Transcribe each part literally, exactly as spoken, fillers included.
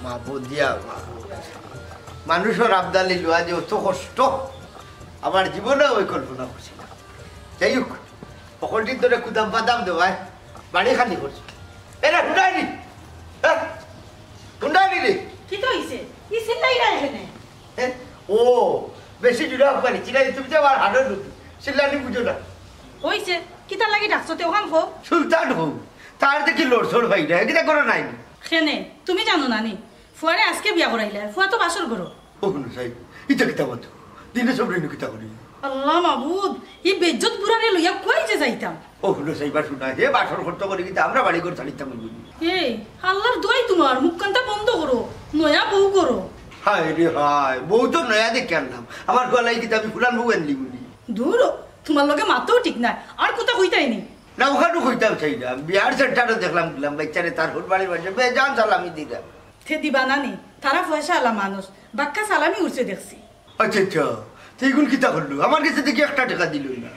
মা বুদিয়া মা, মানুষর আবদালি লওয়া যে অত কষ্ট, আমার জীবনেও ওই কল্পনা করছি না। যাই হোক, হকলটির ধরে কুদাম বাদাম দেওয়ায় বাড়ি খালি করছি। এরা হুন্ডাইনি, হ্যাঁ? হুন্ডাইনি রে। কিতা অইছে? ই চিল্লাইরা কেনে? হ্যাঁ? ও, বেশি জুড়ে হক পারি, চিল্লাইনি, তুমি তো আমার হাড়ের রুগী, চিল্লানি বুঝো না। অইছে, কিতার লাগি ডাকছো তে অখান কও? সুলতান হো, তার দেখি লড়ছড় পাই না, কিতা করো নাই? কেনে, তুমি জানো না নি? ফুয়ারে আজকে বিয়া করাইলা, ফুয়া তো বাসর ঘরো। ও হুনো চাই, ইতা কিতা মাতো? দিনে সবরে ইনো কিতা করি? আল্লাহ মাবুদ, ই বেইজ্জত বুড়ারে লইয়া কই যে যাইতাম? ও হুনো চাই, বা শুনা, হে বাসর করতো করি কিতা, আমরা বাড়ি ঘর ছাড়িতাম অইবো নি? এই, আল্লাহর দোয়াই তোমার, মুখখানটা বন্ধ করো, নয়া বউ করো। হায় রে হায়, বউ তো নয়া দেখে আনলাম। আমার গলায় কিতা আমি পুরান বউ আনলি বলি? দূর, তোমার লগে মাতও ঠিক না, আর কথা কইতাই নি। না, অখানও কইতাম চাই না। বিয়ার সেন্টারও দেখলাম, গেলাম, বাচ্চারে তার হুর বাড়ির মাঝে বেজান সালামি দিলাম। তে দিবা না নি? তারা পয়সা আলা মানুষ, বাক্কা সালামি উঠছে দেখছি। আচ্ছা, আচ্ছা, তে ইগুন কিতা করলো? আমার গেছে দেখি একটা টেকা দিল না।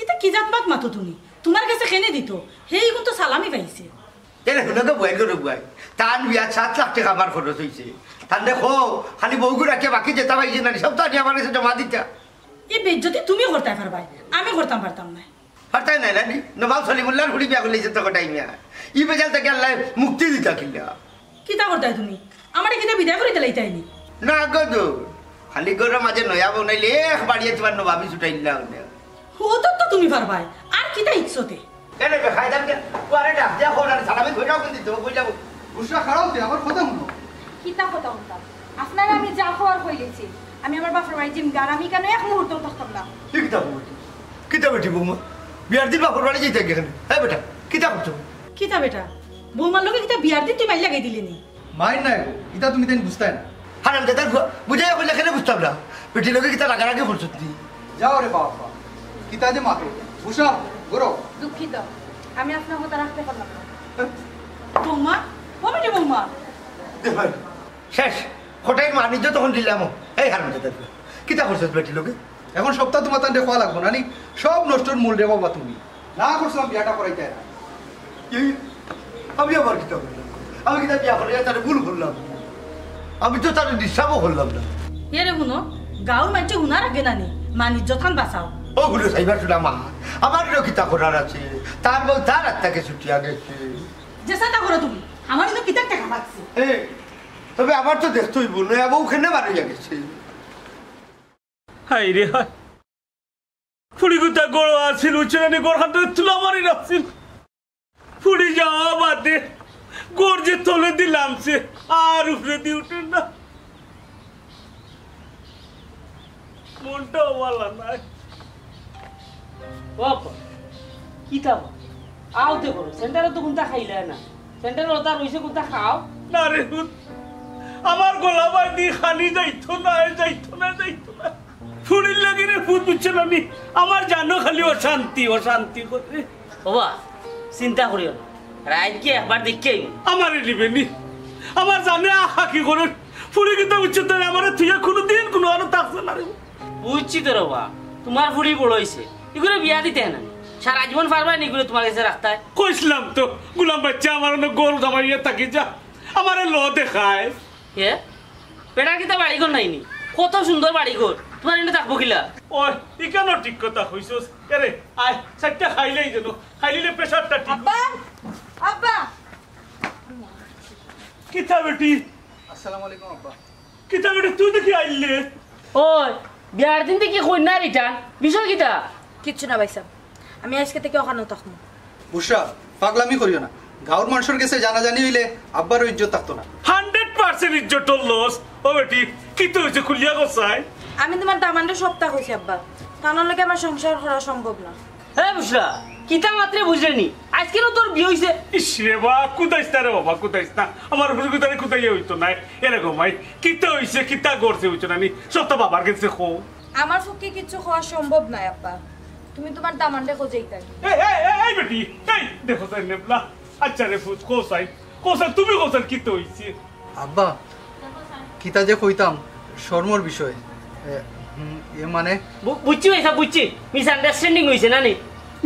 ইতা কি জাত মাত মাতো তুমি? তোমার গেছে কেনে দিত? হে ইগুন তো সালামি পাইছে। এরে হুনো তো বুয়াই করো বুয়াই। তান বিয়াত সাত লাখ টেকা আমার খরচ অইছে। তান দেখো, খালি বউগুর রাখিয়া বাকি যেতা পাইছে না, সব তো আনি আমার গেছে জমা দিতা। ই বেইজ্জতি তুমি করতায় পারবায়, আমি করতাম পারতাম না। পারতায় নায় না নি? নবাব সলিমুল্লাহর ফুড়ি বিয়া করলে ইজ্জত কটাই মিয়া। ই বেজাল থাকি আল্লাহ মুক্তি দিতা কিলা। কিতা করতায় তুমি? আমারে কিতা বিদায় করি দিলাইতায় নি? না গো দো, খালি ঘরর মাঝে নয়া বউ নাইলে এক বাড়িয়ে তোমার নবাবি ছুটাইলা অনে। ও তো, তো তুমি পারবায়, আর কিতা ইচ্ছতে? এনে বে খাইতাম কে, ও আরে ডাক দিয়া খোর আর সালামি কইরাও কিন্তু তো কই যাবো। বুশরা খাড়াও তে, আমার কথা হুনো। কিতা কথা হুনতাম? আপনারে আমি যা কওয়ার কইলিছি। আমি আমার বাপর বাড়ি জিমগা, আর আমি কেনে এক মুহূর্তও থাকতাম না। ই কিতা বউ? কিতা বেটি বৌমা? বিয়ার দিন বাপর বাড়ি যাইতে গেলে। হ্যাঁ বেটা, কিতা করছো? কিতা বেটা? বৌমার লগে কিতা বিয়ার দিন তুই মাইল লাগাই দিলে নি? মাইর নায় গো, ইতা তুমি তাইন বুঝতায় না। হারামজাদার ফুয়া, বুঝাইয়া কইলে কেনে বুঝতাম না? বেটির লগে কিতা রাগারাগি করছত নি? যাও রে বাবা, কিতা যে মাতো। বুশরা, গরো। দুঃখিত, আমি আপনার কথা রাখতে পারলাম না। বৌমা, ও বেটি বৌমা। দেখো, শেষ। কটাইর মানিজ্য তখন দিলাম। এই হারামজাদার ফুয়া, কিতা করছত বেটির লগে? এখন সবতা তোমার তানরে কওয়া লাগবো না নি? সব নষ্টর মূল রে বাবা তুমি। না করছিলাম বিয়াটা করাইতে না। এই, আমি আবার কিতা করলাম? আমি কিতা বিয়া করাইয়া তারে ভুল করলাম? আমি তো তারে ডিস্টার্বও করলাম না। এরে হুনো, গাঁওর মানষে হুনার আগে না নি, মান ইজ্জতখান বাঁচাও। ও হুনো চাইবার শুনা মা, আমার ইনো কিতা করার আছে? তার বউ তার আত্মাকে ছুটিয়া গেছে। যে চিন্তা করো তুমি, আমার ইনো কিতার টেকা বাঁচছে? এ, তবে আমার তো দেখতে অইবো, নয়া বউ কেনে বারইয়া গেছে। হায় রে হায়। ফুড়ি গুতা গড় আছিল, উচ্চরানি গড় হাতে তুলা মারি রাখছিল। ফুড়ি যাওয়া বাদে গড় যে তলে দিলাম সে আর উপরে দি উঠে না। মনটাও ভালা নাই। ও আপা, কিতা বা? আও তে করো, সেন্টারে তো কুন্তা খাইলায় না। সেন্টারে ওটা রইছে কুন্তা খাও। না রে পুত, আমার গলা বাঁধি খালি যাইতো না, যাইতো না, যাইতো না। ফুড়ির লাগি রে পুত, বুঝছো না নি? আমার জানো খালি অশান্তি, অশান্তি করে। ওবা, চিন্তা করিও না। রাইত গিয়া একবার দেখিয়া আইমু। আমারে নিবে নি? আমার জানে আহা কি করে? ফুড়ি কিন্তু বুঝছো তো, আমারে থুইয়া কোনোদিন কোনো আরো থাকছে না রে। বুঝছি তো রে বা, তোমার ফুড়ি বড় অইছে। ইগুরে বিয়া দিতে না। সারা জীবন পারবা নি ইগুরে তোমার গেছে রাখতায়? কইছিলাম তো, গুলাম বাচ্চা আমার অনেক গরু দামাইয়া থাকি যা। আমারে ল দেখায়। এ? বেটার কিতা বাড়িঘর নাই নি? কত সুন্দর বাড়িঘর। তোমার এনে থাকবো কিলা? ওই, ইখানও ঠিক কথা কইছস। এরে, আয়, চাইরটা খাইলেই যেন। খাইলে প্রেশারটা ঠিক। আব্বা! আব্বা! কিতা বেটি? আসসালামু আলাইকুম আব্বা। কিতা বেটি, তুই দেখি আইলে? ওই, বিয়ার দিন দেখি কইন্যা রিটার্ন। বিষয় কিতা? কিচ্ছু না ভাইসাব, আমি আইজকে থাকি অখানো থাকমু। বুশরা, পাগলামি করিও না। গাঁওর মানষর গেছে জানাজানি অইলে আব্বারও ইজ্জত থাকতো না। হান্ড্রেড পার্সেন্ট ইজ্জতর লস। ও বেটি, কিতা অইছে খুলিয়া কও চাই? আমি তোমার দামান্দরে সবতা কইছি আব্বা, তান লগে আমার সংসার করা সম্ভব না। এ বুশরা, কিতা মাতরে বুঝরে নি? আইজকে নু তোর বিয়া অইছে। ইস রে বা, কুদাইস না রে বাবা, কুদাইস না। আমার হুজুর কুদারে কুদাইয়া অইতো নায়। এরে গো মাই, কিতা অইছে, কিতা ঘটছে অইছে না নি? সবতা বাবার গেছে কও। আমার পক্ষে কিচ্ছু কওয়া সম্ভব নায় আব্বা। তুমি তোমার দামান্দরে কও যাইতায়। এই, এই, এই, এই বেটি, এই দেখো চাই নেবলা। আচ্ছা রে পুত, কও চাই, কও চাই, তুমি কও চাই, কিতা অইছে? আব্বা, কিতা যে কইতাম, শরমর বিষয়। এ, হুম, এ মানে? বু-, বুঝছি ভাইসাব, বুঝছি। মিসআন্ডারস্ট্যান্ডিং অইছে না নি?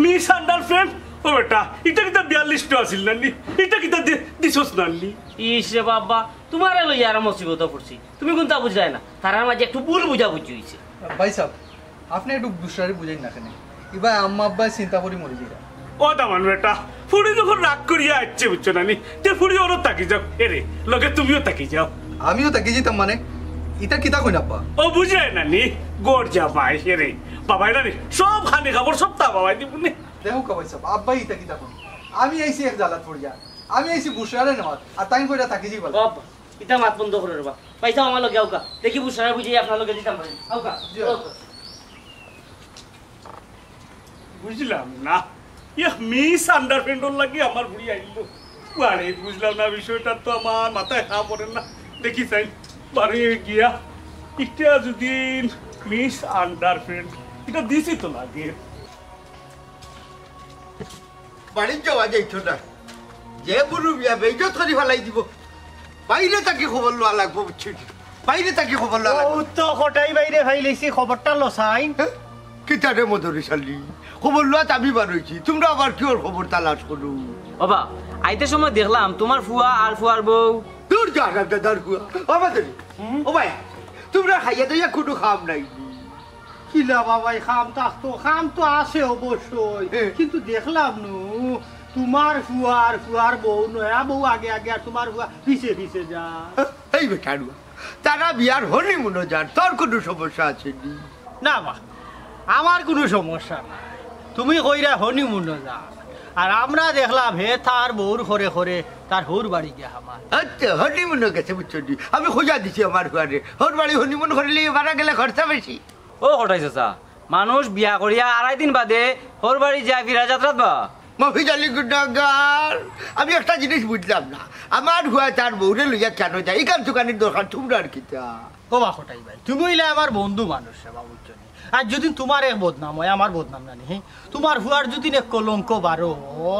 মিসআন্ডারস্ট্যান্ড? ও বেটা, ইটা কিতা বিয়ার লিস্টো আছিল না নি? ইটা কিতা দি-, দিছস না নি? ইস রে বাবা, তুমারে লইয়া আরো মুসিবতো পড়ছি, তুমি কুনতা বুঝরায় না। তারার মাঝে একটু ভুল বুঝাবুঝি অইছে। ভাইসাব, আপনে একটু বুশরারে বুঝাইন না কেনে? ইবা আম্মা আব্বায় চিন্তা করি মরি যাইরা। ও দামান বেটা, ফুড়ি যখন রাগ করিয়া আইছে, বুঝছো না নি? তে ফুড়ি অনো থাকি যাউক, এরে, লগে তুমিও থাকি যাও। আমিও থাকি যাইতাম মানে? ইতা কিতা কইন আব্বা? ও বুঝরায় না নি? ঘর জামাই, এরে, বাবায় না নি? সব খানি খাবার সব তা বাবায় দিবো নি। দেখউক্কা ভাইসাব, আব্বায় ইতা কিতা কইন? আমি আইছি এক জ্বালাত পড়িয়া, আমি আইছি বুশরারে নেওয়াত, আর তাইন কইরা থাকি যাইবা। ও আব্বা, ইতা মাত বন্ধ করো রে বা। ভাইসাব, আমার লগে আউক্কা। দেখি বুশরারে বুঝাই আপনার লগে দিতাম পারি। আউক্কা। জি। আউক্কা। বুঝলাম না, এক মিস আন্ডারপ্যান্টর লাগি আমার ফুড়ি আইলো। আরে বুঝলাম না বিষয়টা, তো আমার মাথায় খা পড়ে না। দেখি চাই, বারে গিয়া ইটা যদি মিস আন্ডারপ্যান্ট, ইটা দিছি তো লাগে। বাড়িত যাওয়া যাইতো না। যে বুরু মিয়া বেইজ্জত করি ফালাই দিবো। বাইরে থাকি খবর লওয়া লাগবো, বুঝছো নি? বাইরে থাকি খবর লওয়া লাগবো। ও তো কটাই বাইরে ফাইলাইছি, খবরটা লও চাই। হ্যাঁ? কিতা রে মদরিছ আলী? খবর লওয়াত আমি বার অইছি, তুমরা আবার কিওর খবর তালাশ করো? ও বা, আইতে সময় দেখলাম তুমার ফুয়া আর ফুয়ার বউ। দূর যা, হারামজাদার ফুয়া। ও মদরিছ, হুম? ও ভাই, তুমরা খাইয়া দাইয়া কুনু কাম নাই নি? কিলা বাবাই, কাম থাকতো, কাম তো আছে অবশ্যই, হ্যাঁ। কিন্তু দেখলাম নু, তুমার ফুয়ার, ফুয়ার বউ, নয়া বউ আগে আগে আর তুমার ফুয়া পিছে পিছে যা। এই বেটারুয়া, তারা বিয়ার হনিমুনো যার, তোর কুনু সমস্যা আছে নি? না বা, আমার কুনু সমস্যা নাই। তুমি কইরা হনিমুনো যার, আর আমরা দেখলাম হে তার বউর খরে খরে তার হউর বাড়ি গিয়া হামার। আচ্ছা, হনিমুনো গেছে, বুঝছো নি? আমি খোঁজা দিছি আমার ফুয়ারে, হউর বাড়ি হনিমুন করিলে মারা গেলে খরচা বেশি। ও কটাই চাচা, মানুষ বিয়া করিয়া আড়াই দিন বাদে হউর বাড়ি যায় ফিরা যাত্রাত বা। মফিজ আলী গুনাগার, আমি একটা জিনিস বুঝলাম না, আমার ফুয়া তার বউরে লইয়া কেনে যায়? ইখান তুকানির দরকার তুমরার কিতা? ও বা কটাই ভাই, তুমি অইলা আমার বন্ধু মানুষ রে বা, বুঝছো নি? আর যদি তুমার এক বদনাম অয়, আমার বদনাম না নি, হে? তুমার ফুয়ার যদি এক কলঙ্ক বারো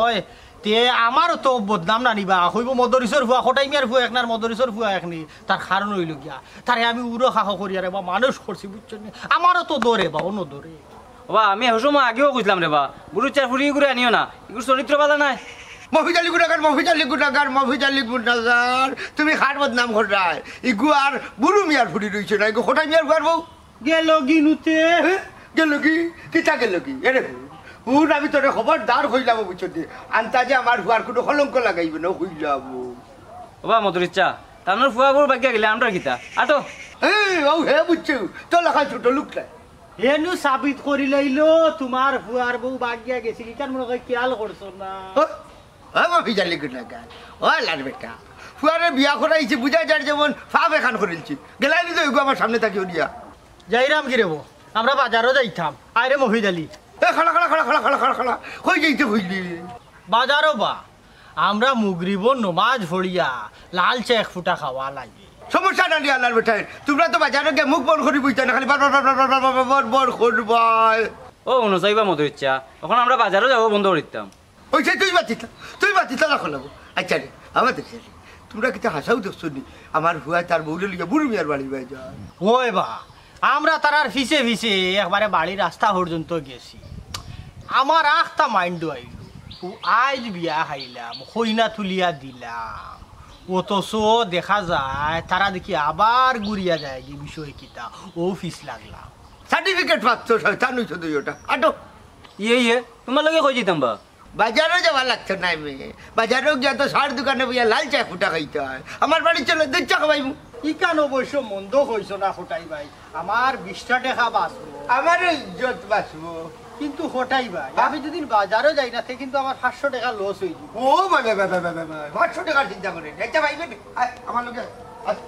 অয়, তে আমারও তো বদনাম না নি বা, কইবো মদরিছর ফুয়া, কটাই মিয়ার ফুয়া এক নার মদরিছর ফুয়া এক নি। তার কারণ অইলো গিয়া, তারে আমি উরো খাখো করিয়া রে বা মানুষ করছি, বুঝছো নি? আমারও তো দরে বা, অনো দরে। ও বা, আমি হে সময় আগেও কইছলাম রে বা, বুরুচ্চার ফুড়ি ইগুরে আনিও না, ইগুর চরিত্র বালা নায়। মফিজ আলী গুনাগার, মফিজ আলী গুনাগার, মফিজ আলী গুনাগার, তুমি কার বদনাম কররায়? ইগু আর বুরু মিয়ার ফুড়ি রইছে না, ইগু কটাই মিয়ার ফুয়ার বউ। গেল গি নুতে? হ্যাঁ? গেল গি? কিতা গেল গি? এরে হুন, হুন, আমি তোরে খবরদার কইলাম, বুঝছো নি? আন্তাজে আমার ফুয়ার কুনু কলঙ্ক লাগাইবে না, কইলাম। ও বা মদরিচ্চা, তানোর ফুয়া বউর বাগিয়া গেলে আমরার কিতা? আটো। এই, ও হে বুঝছো, তোর লাখান ছোট লোক নাই। হেনু সাবিত করি লইলো, তুমার ফুয়ার বউ বাগিয়া গেছিল, ইখান মনে অয় খেয়াল করছো না। ও, ও মফিজ আলী গুনাগার, ও আল্লার বেটা, ফুয়ারে বিয়া করাইছি, বুঝা যার যেমন ফাপ এখান করিলছি। গেলাই নি তো এগু আমার সামনে থাকি উড়িয়া। যাইরাম গি রে বা, আমরা বাজারো যাইতাম। আয় রে মফিজ আলী। এ, খাড়া, খাড়া, খাড়া। কই যাইতে কইলি? বাজারো বা, আমরা মুগরিবর নমাজ পড়িয়া লাল চা এক ফুটা খাওয়া লাগে। সমস্যা না নি আল্লার বেটায়, তুমরা তো বাজারো গিয়া মুখ বন্ধ করি বইতা না, খালি বার বার, বার, বার, বার, বার, বার, বার, বার করবায়। ও, হুনো চাইবা মদরিচ্চা, অখন আমরা বাজারো যাওয়া বন্ধ করিতাম। ওই যে তুই বাতিতা, তুই বাতিতা না খোলাবো। আচ্ছা রে, আমার দেখছি রে, তুমরা কিতা হাসাও দেখছো নি? আমার ফুয়ায় তার বউরে লইয়া বুরু মিয়ার বাড়ি বায় যায়। ওই বা, আমরা তারার পিছে পিছে একবারে বাড়ির রাস্তা পর্যন্ত গেছি। আমার আখতা মাইন্ডো আইলো, ও আইজ বিয়া খাইলাম, কইনা তুলিয়া দিলাম, অথচ দেখা যায় তারা দেখি আবার ঘুরিয়া যায় গি বিষয় কিতা, ও পিছ লাগলাম। সার্টিফিকেট প্রাপ্ত শয়তান অইছো দুইওটা। আটো। ইয়ে, ইয়ে, তুমার লগে কই যাইতাম বা? বাজারো যাওয়া লাগতো নায় মে। বাজারো গিয়া তো সার দোকানে বইয়া লাল চা ফুটা খাইতে অয়। আমার বাড়ি চলো, দুধ চা খাওয়াইমু। ইখান অবশ্য মন্দ কইছো না কটাই ভাই, আমার বিশটা টেকা বাঁচবো। আমারও ইজ্জত বাঁচবো। কিন্তু কটাই ভাই, আমি যদি বাজারো যাই না, তে কিন্তু আমার পাঁচশো টেকা লস অই যাইবো। ও ভাই, ভাই, ভাই, ভাই, ভাই, ভাই, পাঁচশো টেকার চিন্তা করে নি। আচ্ছা ভাই, ভাই, আয়, আমার লগে আয়।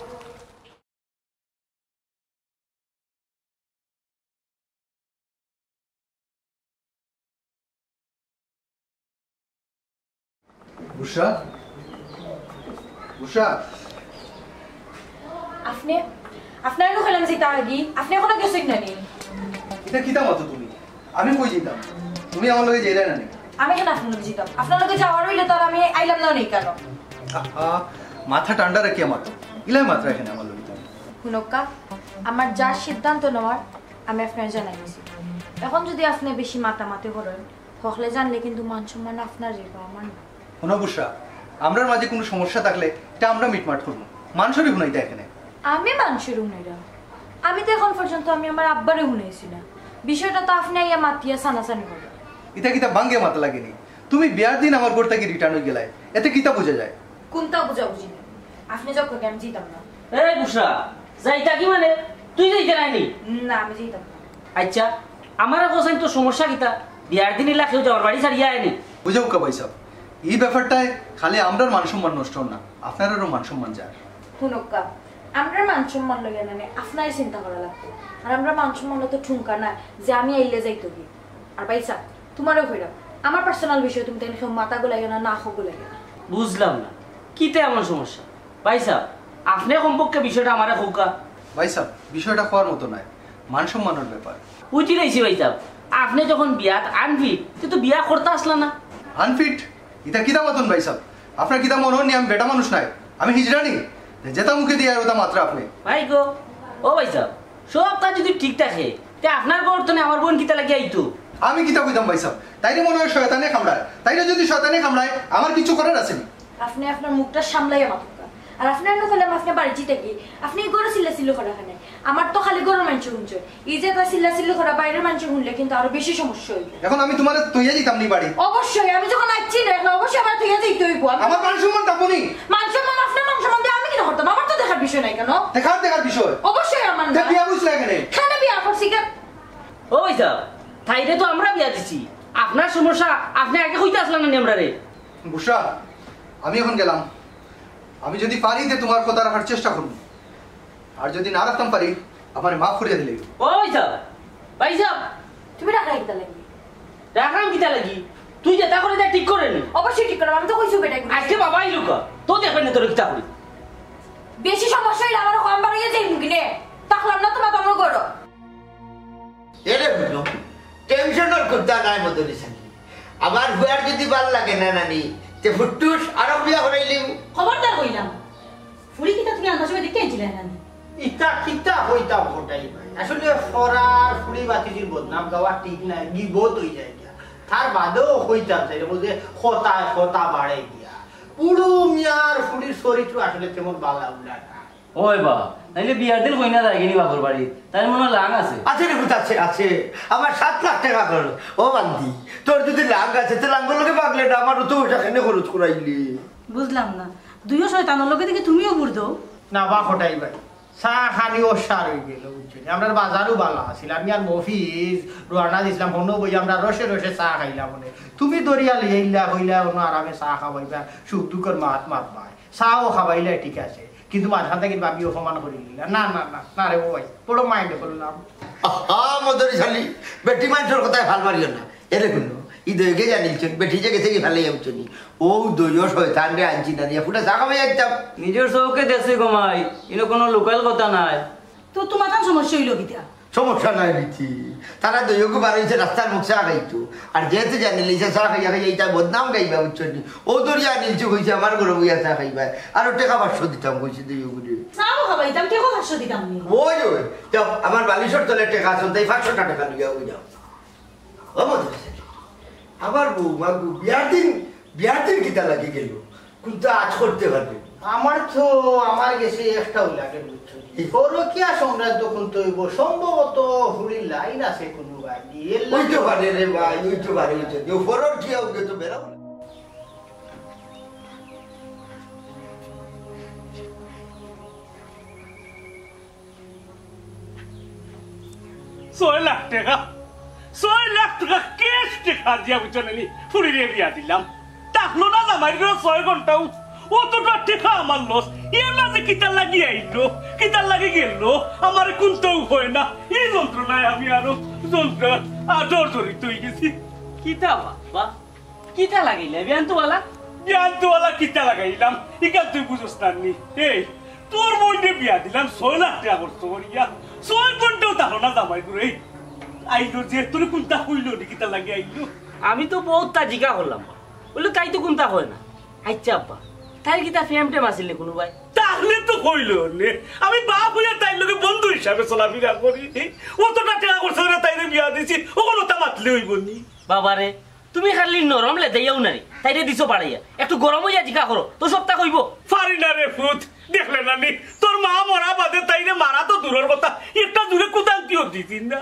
বুশরা? বুশরা? আপনে, আপনারে কইলাম যে তার আগে, আপনে এখনো গেছেন না নি? ইটা কিতা মাতো তুমি? আমি কই যাইতাম? তুমি আমার লগে যাইরায় না নি? আমি কেনে আপনার লগে যাইতাম? আপনার লগে যাওয়ার অইলে তো আর আমি আইলাম না নি কেনে? আহা, মাথা ঠান্ডা রাখিয়া মাতো। ইলায় মাতরায় কেনে আমার লগে তুমি? হুনউক্কা, আমার যা সিদ্ধান্ত নেওয়ার, আমি আপনারে জানাই দিছি। এখন যদি আপনে বেশি মাতামাতি করেন, হকলে জানলে কিন্তু মান সম্মান আপনার যাইবো, আমার না। হুনো বুশরা, আমরার মাঝে কুনু সমস্যা থাকলে ইটা আমরা মিটমাট করমু। মানষরে হুনাইতা কেনে? আমি মানষরে হুনাইরাম? আমি তো এখন পর্যন্ত আমি আমার আব্বারে হুনাইছি না। বিষয়টা তো আপনে আইয়া মাতিয়া সানাসানি করবা। ইতা কিতা বাঙ্গে মাতা লাগেনি? তুমি বিয়ার দিন আমার ঘর থাকি return অইগেলায়, এতে কিতা বুঝা যায়? কুনতা বুঝাবুঝি নাই? আপনে যখন আমি যাইতাম না। এই বুশরা, যাইতা কি মানে? তুই যাইতে নায়নি? না, আমি যাইতাম না। আইচ্ছা, আমারে কছাইন তো সমস্যা কিতা? বিয়ার দিন ইলা কেউ যাওয়ার বাড়ি ছাড়িয়া আয়নি। বুঝাউক্কা ভাইসাব, ই ব্যাপারটায় খালি আমরার মান সম্মান নষ্ট অর না, আপনারারও মান সম্মান যার। হুনউক্কা, আমরার মান সম্মান লইয়া নানে আপনারে চিন্তা করা লাগবো। আর আমরার মান সম্মান অত ঠুনকা না যে আমি আইলে যাইতো কি। আর ভাইসাব, তুমারেও কইরাম, আমার personal বিষয়ে তুমি তাইন কেউ মাথা গলাইও না, নাকও গলাইও না। বুঝলাম না, কিতা এমন সমস্যা? ভাইসাব, আপনে কমপক্ষে বিষয়টা আমারে কউক্কা। ভাইসাব, বিষয়টা কওয়ার মতো নায়, মান সম্মানর ব্যাপার। বুঝিলাইছি ভাইসাব, আপনে যখন বিয়াত unfit, তে তো বিয়া করতা আছলা না। Unfit? ইতা কিতা মাতইন ভাইসাব? আপনার কিতা মনো অর নি আমি বেটা মানুষ নায়, আমি হিজড়া নি? যেতা মুখে দিয়া আর অতা মাতরা আপনে। ভাই গো, ও ভাইসাব, সবতা যুদি ঠিক থাকে, তে আপনার ঘর থনে আমার বইন কিতা লাগি আইতো? আমি কিতা কইতাম ভাইসাব? তাইরে মনো অয় শয়তানে কামড়ায়, তাইরে যুদি শয়তানে কামড়ায়, আমার কিচ্ছু করার আছে নি। আপনে আপনার মুখটা সামলাইয়া মাতউক্কা। আর আপনে এমনে কইলাম আপনে বাড়িত যাইতা কি? আপনে ই ঘরো চিল্লাচিল্লি করা কেনে? আমার তো খালি ঘরর মানষে হুনছে। ই যে তা চিল্লাচিল্লি করা বাইরর মানষে হুনলে কিন্তু আরো বেশি সমস্যা অইবো। এখন আমি তুমারে থইয়া যাইতাম নি বাড়ি। অবশ্যই, আমি যখন আইছি না, এখন অবশ্যই আমারে থইয়া যাইতে অইবো। আমি আমার মান সম্মান থাকবো নি? মান সম্মান, আপনার মান সম্মান দিয়া আমি কিতা করতাম? আমার তো দেখার বিষয় নায় কেনে? দেখার, দেখার বিষয়। অবশ্যই আমার তে নায়। বিয়া বুঝলে কেনে? কেনে বিয়া করছি কে? ও ভাইসাব, তাইরে তো আমরা বিয়া দিছি। আপনার সমস্যা, আপনে আগে কইতা আছলা না নি আমরারে? বুশরা, আমি এখন গেলাম। আমি যুদি পারি তে তুমার কথা রাখার চেষ্টা করমু, আর যুদি না রাখতাম পারি, আমারে মাফ করিয়া দিলে অইবো। ও ভাইসাব, ভাইসাব, তুমি রাখরা কিতা লাগি? রাখরাম কিতা লাগি? তুই যেতা করে দে ঠিক করে নি। অবশ্যই ঠিক করে, আমি তো কইছি বেটা এগুলো। আজকে বাবা আইলো কা, তো দেখবে না তোর কিতা করি। বেশি সমস্যা অইলে আমার কম বাড়িয়ে যাই মুখে নে। থাকলাম না তোমার তমর করো। এরে বুঝো, টেনশনর কথা নাই মদনী সানি। আমার ফুয়ার যুদি ভালা লাগে না নানি, তে ফুটুস আরো বিয়া করাইলিমু। খবরদার কইলাম। ফুরি কিতা তুমি আনবার সময় দেখতে আনছিলে নানি? ইতা কিতা কইতা কটাই ভাই? আসলে ফরার ফুরি বাতিজির বদনাম গাওয়া ঠিক নায়, গিবত অই যায় গিয়া। তার বাদেও কইতাম চাই, বুঝে কথায় কথা বাড়ে গিয়া। পুরু মিয়ার ফুরির চরিত্র আসলে তেমন বালা উল্লা না। ওই বা, তাইলে বিয়ার দিন কইনা যায়গি নি বাপর বাড়ি? তাইর মনো অয় লাং আছে? আছে রে পুত, আছে, আছে। আমার সাত লাখ টেকা খরচ। ও বান্দি, তোর যুদি লাং আছে, তে লাঙ্গর লগে পাগলে না, আমার অত পয়সা কেনে খরচ করাইলি? বুঝলাম না, দুইও শয়তানর লগে দেখি তুমিও বুড় দেও। না বা কটাই ভাই, চা খানি অসার অই গেল, বুঝছো নি? আমরার বাজারও বালা আছিল, আমি আর মফিজ রওয়ানা দিছলাম, হনো বই আমরা রসে রসে চা খাইলাম। মানে তুমি দরিয়া লইয়া ইল্লা কইলা, হনো আরামে চা খাবাইবা, সুখ দুঃখর মাত মাতবায়, চাও খাবাইলা, ঠিক আছে। কিন্তু মাঝখান থাকি ভাবি অপমান করি দিলা। না, না, না, না রে ও ভাই, বড় মাইন্ড করলাম। আহা, মদরি শালি, বেটি মাইন্ডর কথায় ফাল মারিও না। এরে হুনো, ই দইগে জানিলছন, বেটি যে গেছে কি ফালাই যাচ্ছ নি? ও দইও শয়তান রে আনছি না নিয়া, ফুটা চা খাওয়াই যাইতাম। নিজর চউখে দেখছি গো মাই, ইনো কুনু লোকাল কথা নায়। তো তোমার তান সমস্যা অইলো কিতা? সমস্যা নাই নিতি। তারা দইওগু বার অইছে রাস্তার মুখ চা খাইতো। আর যেহেতু জানি লিছে চা খাইয়া খাইয়া ইতা বদনাম গাইবা, বুঝছো নি? ও দরিয়া নিলছে কইছে আমার ঘরে বইয়া চা খাইবা। আরো টেকা পাঁচশো দিতাম কইছে দইওগুরে। চাও খাবাইতাম, টেকা পাঁচশো দিতাম নি। ওই, ওই, যাও, আমার বালিশর তলে টেকা আছে, তাই পাঁচশো টেকা লইয়া ওই যাও। ও মদরি শালি, আমার বউ মাগু বিয়ার দিন, বিয়ার দিন কিতা লাগি গেল? কুন্তা আজ করতে পারবে? আমার তো, আমার গেছে একটাও লাগে, বুঝছো নি? পরকিয়া সংক্রান্ত কুন্তা অইবো, সম্ভবত ফুরির লাইন আছে কুনু ভাই। অইতে পারে রে ভাই, অইতে পারে, অইতে পারে। ও পরকিয়া অউকে তো বেড়াও। ছয় লাখ টেকা, ছয় লাখ টেকা ক্যাশ টেকা দিয়া, বুঝছো নি, ফুরিরে বিয়া দিলাম। থাকলো না জামাইর ঘরো ছয় ঘন্টাও, অতটা টেকা আমার লস। এর মাঝে কিতার লাগি আইলো, কিতার লাগি গেল, আমার কুন্তাও অয় না। ই যন্ত্রণায় আমি আরো যন্ত্রণা, আ, জর্জরিত অই গেছি। কিতা বাবা? কিতা লাগাইলা? বিয়ান তো বালা? বিয়ান তো বালা কিতা লাগাইলাম? ইখান তুই বুঝস না নি? এই, তোর বইনরে বিয়া দিলাম ছয় লাখ টেকা খরচ করিয়া। ছয় ঘন্টাও থাকলো না জামাইর ঘরো। এই, আইলো যে, তোরে কুন্তা কইলো নি, কিতা লাগি আইলো? আমি তো বউততা জিকা করলাম। বলে, তাই তো কুন্তা কয় না। আইচ্ছা আব্বা, তাইর কিতা প্রেম টেম আছিল নি কুনু ভাই? তাইলে তো কইলো নে। আমি বাপ অইয়া তাইর লগে বন্ধু হিসাবে চলাফিরা করি। অতটা টেকা খরচ করিয়া তাইরে বিয়া দিছি, অখন অতা মাতলে অইবো নি? বাবারে, তুমি খালি নরম লেদাইয়াও না রে, তাইরে দিছো বাড়াইয়া। একটু গরম অইয়া জিকা করো, তো সবতা কইবো। পারি না রে পুত, দেখলে না নি, তোর মা মরা বাদে তাইরে মারা তো দূরর কথা, একটা জুরে কুদান দিও দিতিন না।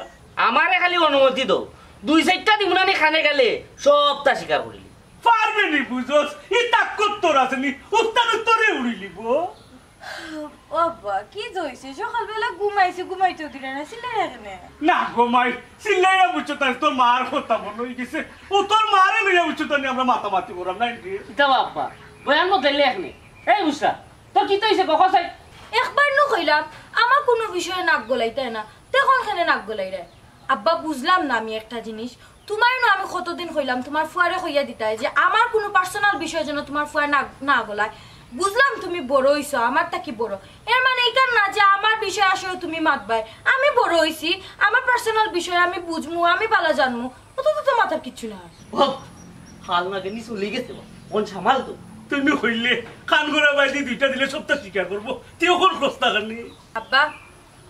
আমারে খালি অনুমতি দেও, দুই চাইরটা দিমুনানি কানে গেলে সবটা স্বীকার করিলি। পারবে নি বুঝোস, ই তাকত তোর আছে নি, উস্তাদ তোরে উড়িলিব। ও আব্বা, কি যে অইছে? সকালবেলা ঘুমাইছি, ঘুমাইতেও দিলে না, চিল্লাই কেনে? না গো মাই, চিল্লাইয়া বুঝছো তাই তোর মার কথা মনে হয়ে গেছে। ও তোর মারে লইয়া বুঝছো তাই আমরা মাতামাতি করাম না এনকে। ইতা আব্বা, বয়ান মতো লেখ নে। এই বুঝছা, তোর কিতা অইছে ক, ক চাই? একবার নু কইলাম, আমার কুনু বিষয়ে নাক গলাইতায় না, তে অখন কেনে নাক গলাইরায়? আব্বা, বুঝলাম না আমি একটা জিনিস। তুমারে নু আমি কতদিন কইলাম, তুমার ফুয়ারে কইয়া দিতায় যে আমার কুনু personal বিষয়ে যেন তুমার ফুয়ায় না, না গলায়। বুঝলাম তুমি বড় অইছো, আমার থাকি বড়। এর মানে ইখান না যে আমার বিষয়ে আসলে তুমি মাতবায়। আমি বড় অইছি, আমার personal বিষয়ে আমি বুঝমু, আমি বালা জানমু। অত তো মাতার কিচ্ছু না। বাপ, হাল না জানি চলে গেছে বাপ। মন সামাল তো। তুমি কইলে, কান করা বাইদি দুইটা দিলে সবটা স্বীকার করবো। তুই অখন খোঁজ না কানি। আব্বা,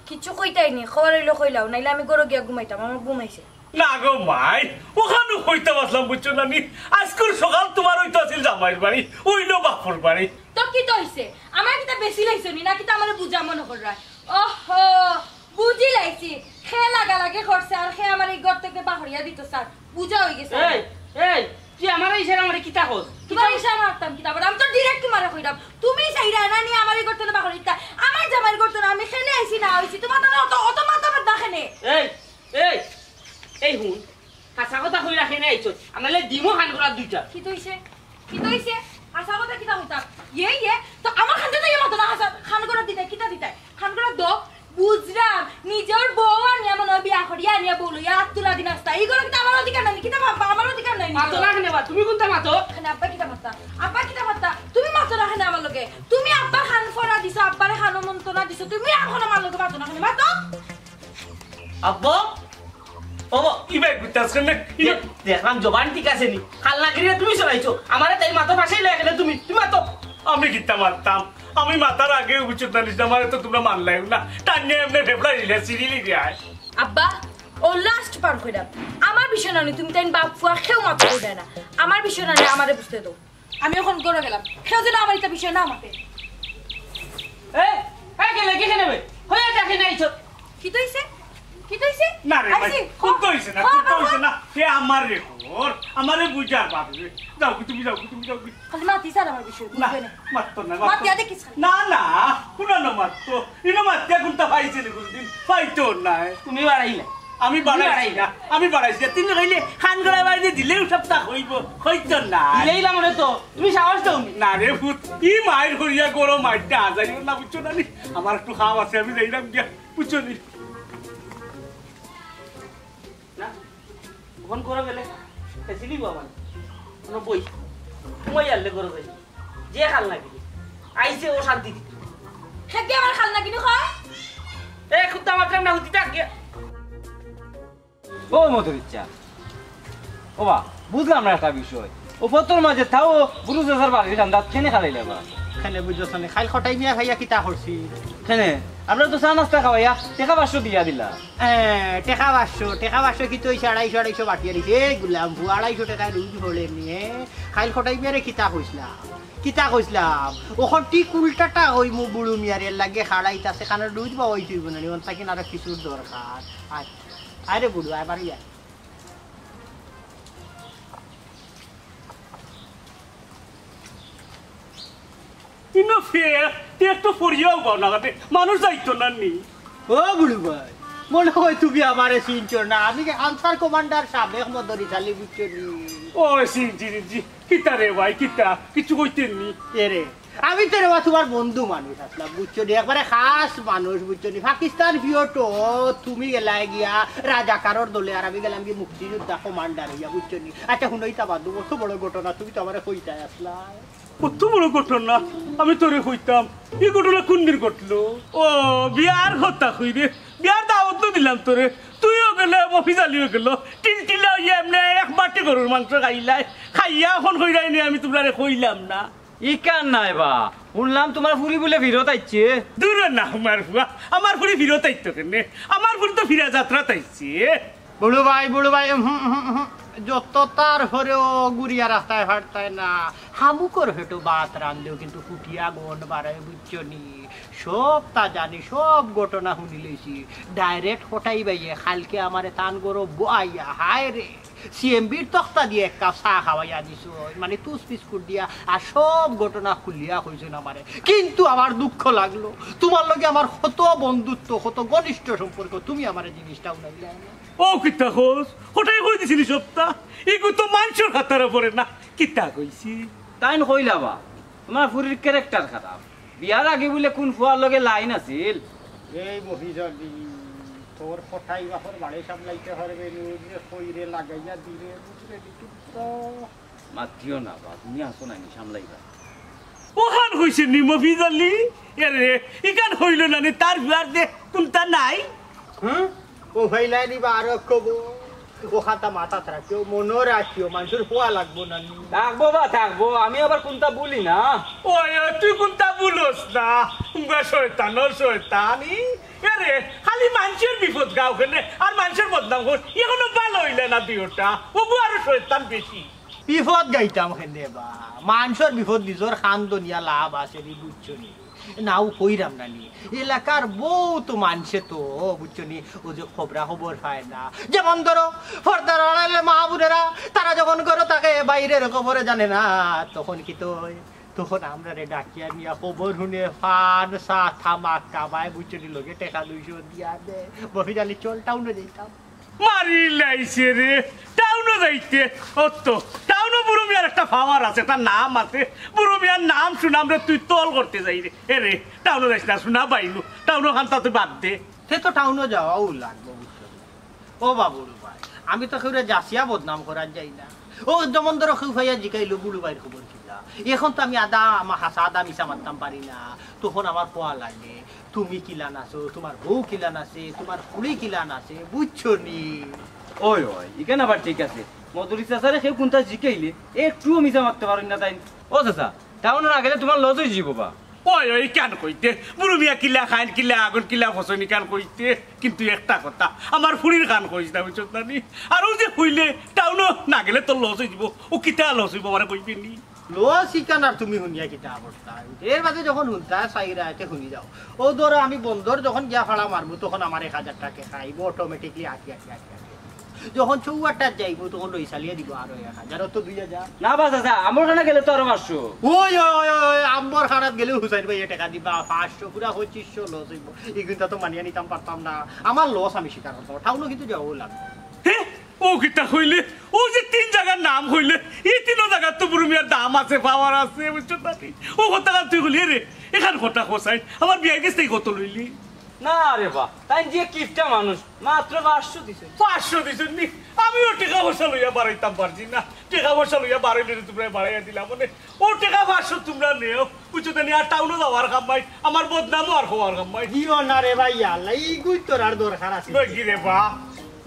কিচ্ছু কইতায় নি, খবর অইলো কইলাও, নাইলে আমি ঘরো গিয়া ঘুমাইতাম, আমার ঘুমাইছে। না গো মাই, অখানউ কইতাম আছলাম, বুঝছো না নি? আইজকুর সকাল তুমার অইতো আছিল জামাইর বাড়ি, অইলো বাপর বাড়ি। তো কিতা অইছে? আমার কিতা বেশি লাগছে নি, না কিতা আমারে বুঝা মনে কররায়? ওহো, বুঝি লাইছি। কে লাগালাগি করছে আর কে আমারে ই ঘর থাকি বাহরিয়া দিতো চায়, বুঝা অই গেছে। এই, এই, তুই আমারে ইশারা মারি কিতা কস? তুমারে ইশারা মারতাম কিতা? আমি তো direct তুমারে কইরাম। তুমি চাইরায় না নি আমারে ই ঘর থাকি বাহরিতা। আমার জামাইর ঘর থাকি আমি কেনে আইছি না অইছি, তুমার তো অত, অত মাথা ব্যথা কেনে? এই, এই, এই হুন, হাছা কথা কইরা কেনে আইছস? আনাইলে দিমু কান করা দুইটা। কিতা অইছে? কিতা অইছে? হাছা কথা কিতা কইতাম? ইয়ে, ইয়ে, তো আমার কান্দে তো ইয়ে মাতো না, হাছা, কান করা দিতায়, কিতা দিতায়? কান করা দো, বুঝরাম, নিজর বউ আনিয়া মনো অয় বিয়া করিয়া আনিয়া বউ লইয়া আত তুলা দিন আস্তা। ই ঘরো কিতা আমার অধিকার নাই নি? কিতা ভাববা, আমার অধিকার নাই নি? মাতো না কেনে বা? তুমি কুনতা মাতো? কেনে আব্বা কিতা মাততা? আব্বা কিতা মাততা? তুমি মাতো না কেনে আমার লগে? তুমি আব্বার কান ফড়া দিছো, আব্বারে কানো মন্তনা দিছো, তুমি অখন আমার লগে মাতো না কেনে? মাতো। আব্বা, ও বা, ইবায় গুতাস কেনে? ইবায় দেখলাম জবান ঠিক আছে নি। কাল না করিয়া তুমি চলাইছো। আমারে তাই মাথা ফাঁসাই লাগে না তুমি। তুমি মাতো। আমি কিতা মারতাম? আমি মাতার আগে উচিত না নিস, আমারে তো তুমরা মারলাইও না। টানিয়া এমনে ফেফড়া দিলে, সিরিলি দেয়। আব্বা, ও last বার কইরাম। আমার বিষয় না নি, তুমি তাইন বাপ ফুয়া কেউ মাতো কইরায় না। আমার বিষয় না নি, আমারে বুঝতে দেও। আমি অখন ঘরো গেলাম। কেউ যেন আমার ইতা বিষয় না মাতে। এ, এ, গেলে কি খেলে বে? হয়ে দেখে নাই তো। কিতা অইছে? কিতা অইছে? না রে ভাই, আইছি। কুন্তা অইছে না, হ, কুন্তা হ, অইছে হ। না। এ আমার রে খবর, আমারে বুঝার বাপ রে। যাও কি তুমি, যাও কি তুমি, যাও কি। খালি মাতিস আর আমার বিষয়, না, বুঝবে না। মাততো না, মাত মাততো দিয়া না। দেখিস খালি। না, না, কুনো না মাততো। ইনো মাতিয়া কুন্তা পাইছে নি কুনদিন? পাইতো না। তুমি বাড়াইলে। আমি বাড়াইছি না, আমি বাড়াইছি না। তুমি কইলে খান গড়া বাড়িতে দিলেও সব তা হইব, হইতো না। দিলেই না মনে তো, তুমি সাহস দাও নি। না রে পুত, ই মাইর করিয়া গরম মাইরটা আজাইও না, বুঝছো না নি? আমার একটু কাম আছে, আমি যাইরাম গিয়া, বুঝছো নি? না, ফোন করে গেলে, এসিলি বাবা, কোনো বই, ঘুমাই আনলে করে যাই। যে খাল নাকি, আইছে ও শান্তি দিতে। সে কি আমার খাল নাকি নি কয়? এ, কুত্তা মারতাম না, হুতি থাক গিয়া। ও মধুরিচ্ছা, ও বা, বুঝলাম না একটা বিষয়। ও ফতর মাঝে থাও, গুরু চাচার বাড়ির কান্দাত কেনে খালাইলে বা? কেনে বুঝছস না? খাইল খটাই মিয়া খাইয়া কিতা করছি? কেনে? আমরা তো চা নাস্তা খাওয়াইয়া টেকা পাঁচশো দিয়া দিলা। এ, টেকা পাঁচশো, টেকা পাঁচশো কিতা অইছে? আড়াইশো, আড়াইশো বাকি আর অইছে। এই গুলাম ভু, আড়াইশো টেকায় রুজ হলে নিয়ে। খাইল খটাই মিয়ারে কিতা কইছলাম? কিতা কইছলাম? ওখন ঠিক উল্টাটা ওই মু বুড়ু মিয়ারে লাগে খাড়াইতাছে, কারণ রুজ বা ওই তুই বনানি, ওন থাকি আরো কিছুর দরকার। আয়, আরে বুড়ু, আয় বাড়ি আয়। ইনো ফের, তুই একটু ফরিয়াও বাও না, কাটে মানুষ যাইতো না নি। ও বুড়ু ভাই, মনে হয় তুমি আমারে চিনছো না, আমি যে আনসার কমান্ডার সাবেক মদরিস আলী, বুঝছো নি? ও, চিনছি, চিনছি। কিতা রে ভাই, কিতা? কিছু কইতে নি? এরে, আমি তো রে বা তোমার বন্ধু মানুষ আছলাম, বুঝছো নি? একবারে খাস মানুষ, বুঝছো নি? পাকিস্তান পিওটো, তুমি গেলায় গিয়া রাজাকারর দলে, আর আমি গেলাম গিয়া মুক্তিযোদ্ধা কমান্ডার হইয়া, বুঝছো নি? আচ্ছা, হুনো, ইতা বাদ দেও, অত বড় ঘটনা, তুমি তো আমারে কইতায় আছলায়। কত বড় ঘটনা, আমি তোরে কইতাম, ই ঘটনা কোন দিন ঘটলো? ও, বিয়ার কথা কই রে, বিয়ার দাওয়াত তো দিলাম তোরে, তুইও গেলে, মফিজ আলীও গেল, টিলটিলা হইয়া এমনে এক বাটি গরুর মাংস খাইলায়, খাইয়া অখন কইরায় নি আমি তুমরারে কইলাম না। ইখান নায় বা, হুনলাম তুমার ফুরি বুলে ফিরত আইছে। দূর না, আমার ফুয়া, আমার ফুরি ফিরত আইতো কেনে? আমার ফুরি তো ফিরা যাত্রাত আইছে। বুড়ু ভাই, বুড়ু ভাই, হুম, হুম, হুম, যত তার হরেও গুড়িয়া রাস্তায় ফারতায় না। হামুকর হেটো ভাত রান্ধেও কিন্তু ফুটিয়া গন্ধ বাড়ায়, বুঝছো নি? সবতা জানি, সব ঘটনা হুনি লইছি। ডাইরেক্ট কটাই ভাইয়ে কাইলকে আমারে তান ঘরো বওয়াইয়া, হায় রে, সিএমবির তক্তা দিয়া এক কাপ চা খাওয়াইয়া দিছইন, মানে টুস্ট বিস্কুট দিয়া, আর সব ঘটনা খুলিয়া কইছইন আমারে। কিন্তু আমার দুঃখ লাগলো, তুমার লগে আমার কত বন্ধুত্ব, কত ঘনিষ্ঠ সম্পর্ক, তুমি আমারে জিনিসটা হুনাইলায় না। ও কিতা কস? কটাই কই দিছিলি সবতা? ইগু তো মানষর খাতারো পড়ে না। কিতা কইছি? তাইন কইলা বা, তুমার ফুরির ক্যারেক্টার খারাপ। বিয়ার আগে বুলে কুন ফুয়ার লগে লাইন আছিল। এই মফিজলি, তোর কটাই বাপর বাড়ি সামলাইতে পারবে নি, ওই যে কইরে লাগাইয়া দিলে, বুঝলে নি? চুপ তো। মাতিও না বা, তুমি আছো না নি সামলাইবা। অখান কইছে নি মফিজলি? এরে, ইখান কইলো না নি, তার ফুয়ার দে কুনতা নাই? হুম? ও হইলাই নি বা আরো কব। ও খাতা মাথাত রাখিও, মনো রাখিও, মানষর ফুয়া লাগবো না নি। থাকবো বা থাকবো, আমি আবার কুনতা ভুলি না। ওই, ওই, তুই কুনতা ভুলস না, উগা শয়তানর শয়তান। ই, এরে, খালি মানষর বিপদ গাও কেনে, আর মানষর বদনাম কর, এখনো ভালা অইলে না দুইওটা, ওগু আরো শয়তান বেশি। বিপদ গাইতাম কেনে বা, মানষর বিপদ নিজর খান দনিয়া লাভ আছে নি, বুঝছো নি? নাও কইরাম না নি, এলাকার বউত মানষে তো, বুঝছো নি, ও যে খবরা খবর পায় না। যেমন ধরো, পর্দার আড়ালে মা বোনেরা, তারা যখন ঘরো থাকে, বাইরের খবরে জানে না, তখন কিতা অয়? তখন আমরারে ডাকিয়া নিয়া খবর হুনে, পান, চা, তামাক খাবায়, বুঝছো নি, লগে টেকা দুইশো দিয়া দে। মফিজলি, চল টাউনো যাইতাম। মারিলাইছে রে, টাউনো যাইতে। অত টাউনো বুরু মিয়ার একটা পাওয়ার আছে, তার নাম আছে। বুরু মিয়ার নাম সুনামরে তুই তল করতে যাইরে। এরে, টাউনো যাইস না, হুনা বাইনু, টাউনো খানতা তুই বাদ দে। তে তো টাউনো যাওয়াউ লাগবো, বুঝছো নি? ও বা বুরু ভাই, আমি তো কেউরে যাচিয়া বদনাম করার যাই না। ও যেমন ধরো কেউ পাইয়া জিকাইলো বুরু ভাইর খবর কিতা, এখন তো আমি আদা, আমার হাছা আদা মিছা মাততাম পারি না, তখন আমার ফুয়া লাগে। তুমি কিলান আছো, তুমার বউ কিলান আছে, তুমার ফুড়ি কিলান আছে, বুঝছো নি? ওই, ওই, ইখান আবার ঠিক আছে। মদরিছ চাচারে কেউ কুনতা জিকাইলে একটুও মিছা মাততে পারইন না তাইন। ও চাচা, টাউনো না গেলে তুমার লস অইযিবো বা। ওই, ওই, ইখান কইতে, বুরু মিয়া কিলা খাইন, কিলা আগুন, কিলা ফসইন, ইখান কইতে। কিন্তু একটা কথা, আমার ফুড়ির খান কইস না, বুঝছস না নি? আর ও যে কইলে, টাউনো না গেলে তোর লস অইযিবো, ও কিতা লস অইবো, আমারে কইবে নি? লস ইখান আর তুমি হুনিয়া কিতা করতায়? এর বাদে যখন হুনতায় চাইরায়, তে হুনি যাও। ও ধরো, আমি বন্দর যখন গিয়া ফাড়া মারমু, তখন আমার এক হাজার টেকা খাইবো অটোমেটিকলি, আটি, আটি, আটি, আটি। যখন চৌহাট্টাত যাইবো, তখন রইছালিয়ে দিবো আরো এক হাজার, অত দুই হাজার। না বা চাচা, আমর খানা গেলে তো আরো পাঁচশো। ওই, ওই, ওই, ওই, আমর খানাত গেলে হুসাইন ভাইয়ে টেকা দিবা পাঁচশো, পুরা পঁচিশশো লস অইবো। ইগুনতা তো মানিয়া নিতাম পারতাম না। আমার লস আমি স্বীকার করতাম, টাউনো কিন্তু যাওয়াউ লাগবো। হে? ও কিতা কইলে? ও যে তিন জাগার নাম কইলে, ই তিনো জাগাত তো বুরু মিয়ার দাম আছে, পাওয়ার আছে, বুঝছস না নি? ও কথা তুই কইলি রে, ইখান কথা কছাই, আমার বিয়াই গেছ থাকি কত লইলি? না রে বা, তাইন যে কিপটা মানুষ, মাত্র পাঁচশো দিছে। পাঁচশো দিছইন নি? আমিও টেকা পয়সা লইয়া বাড়াইতাম পারছি না, টেকা পয়সা লইয়া বাড়াইলে তুমরারে বাড়াইয়া দিলাম, মানে, ও টেকা পাঁচশো তুমরা নেও, বুঝছো তো নি? আর টাউনো যাওয়ার কাম নাই, আমার বদনামও আর হওয়ার কাম নাই। দিও না রে ভাই, আল্লাহ, ইগুইন তোর আর দরকার আছে। ওই কি রে বা?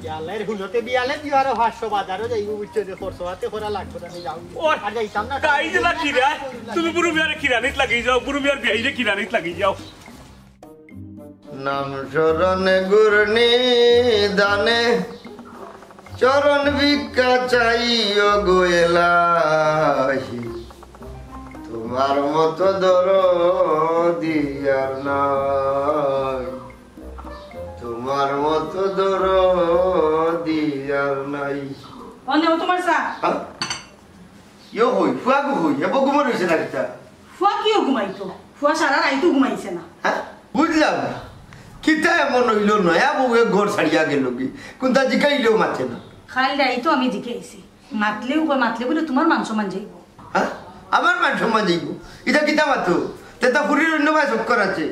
ইয়াল্লা, এর হুনতে বিয়ালে দিও আরো পাঁচশো, বাজারও যাইবো, বুঝছো যে খরচ হাতে করা লাগবো না, আমি যাও। ওই, আর যাইতাম না। গাই দিলা কিরা? তুমি বুরু মিয়ারে কিরানিত লাগি যাও, বুরু মিয়ার বিয়াইরে কিরানিত লাগি যাও। নাম স্মরণে গুরনি দানে, চরণ ভিক্ষা চাইও গো এলাহি। তোমার মতো দরদি আর নাই, তোমার মতো দরদি আর নাই। অনে ও তোমার চা। হ্যাঁ? ইয়ো কই, ফুয়া গো কই? এ বউ ঘুমো রইছে না কিতা? ফুয়া কিও ঘুমাইতো? ফুয়া সারা রাইতও ঘুমাইছে না। হ্যাঁ? বুঝলাম না। কিতা এমন অইলো, নয়া বউয়ে ঘর ছাড়িয়া গেলো গি? কুনতা জিকাইলেও মাতে না। কাইল রাইতও আমি জিকাইছি। মাতলেও কয়, মাতলে বুলে তোমার মান সম্মান যাইবো। হ্যাঁ? আমার মান সম্মান যাইবো? ইতা কিতা মাতো? তে তা ফুরির অইন্য বায় চক্কর আছে।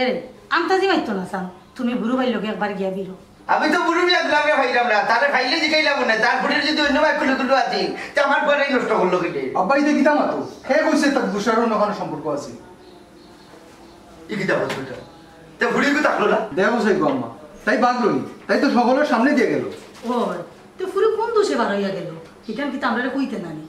এরে, আন্তাজি মাতিও না চান। তুমি বুরু ভাইর লগে একবার গিয়া বিরো। আমি তো বুরু মিয়ার লগে পাইলাম না, তারে পাইলে জিকাইলাম না, তার ফুরির যদি অইন্য বায় কুলু কুলু আতি, তে আমার ঘরেই নষ্ট করলো কিতা? আব্বা, ইতা কিতা মাতো? হে কইছে তার গুসার অন্য কোনো সম্পর্ক আছে। ই কিতা কস বেটা? তে ফুরি কই থাকলো না? দেখো সাইব আম্মা, তাই বাগলো নি, তাই তো সকলের সামনে দিয়া গেলো। ও, তো ফুরি কোন দোষে বার অইয়া গেলো? ইখান কিতা আমরারে কইতে না নি?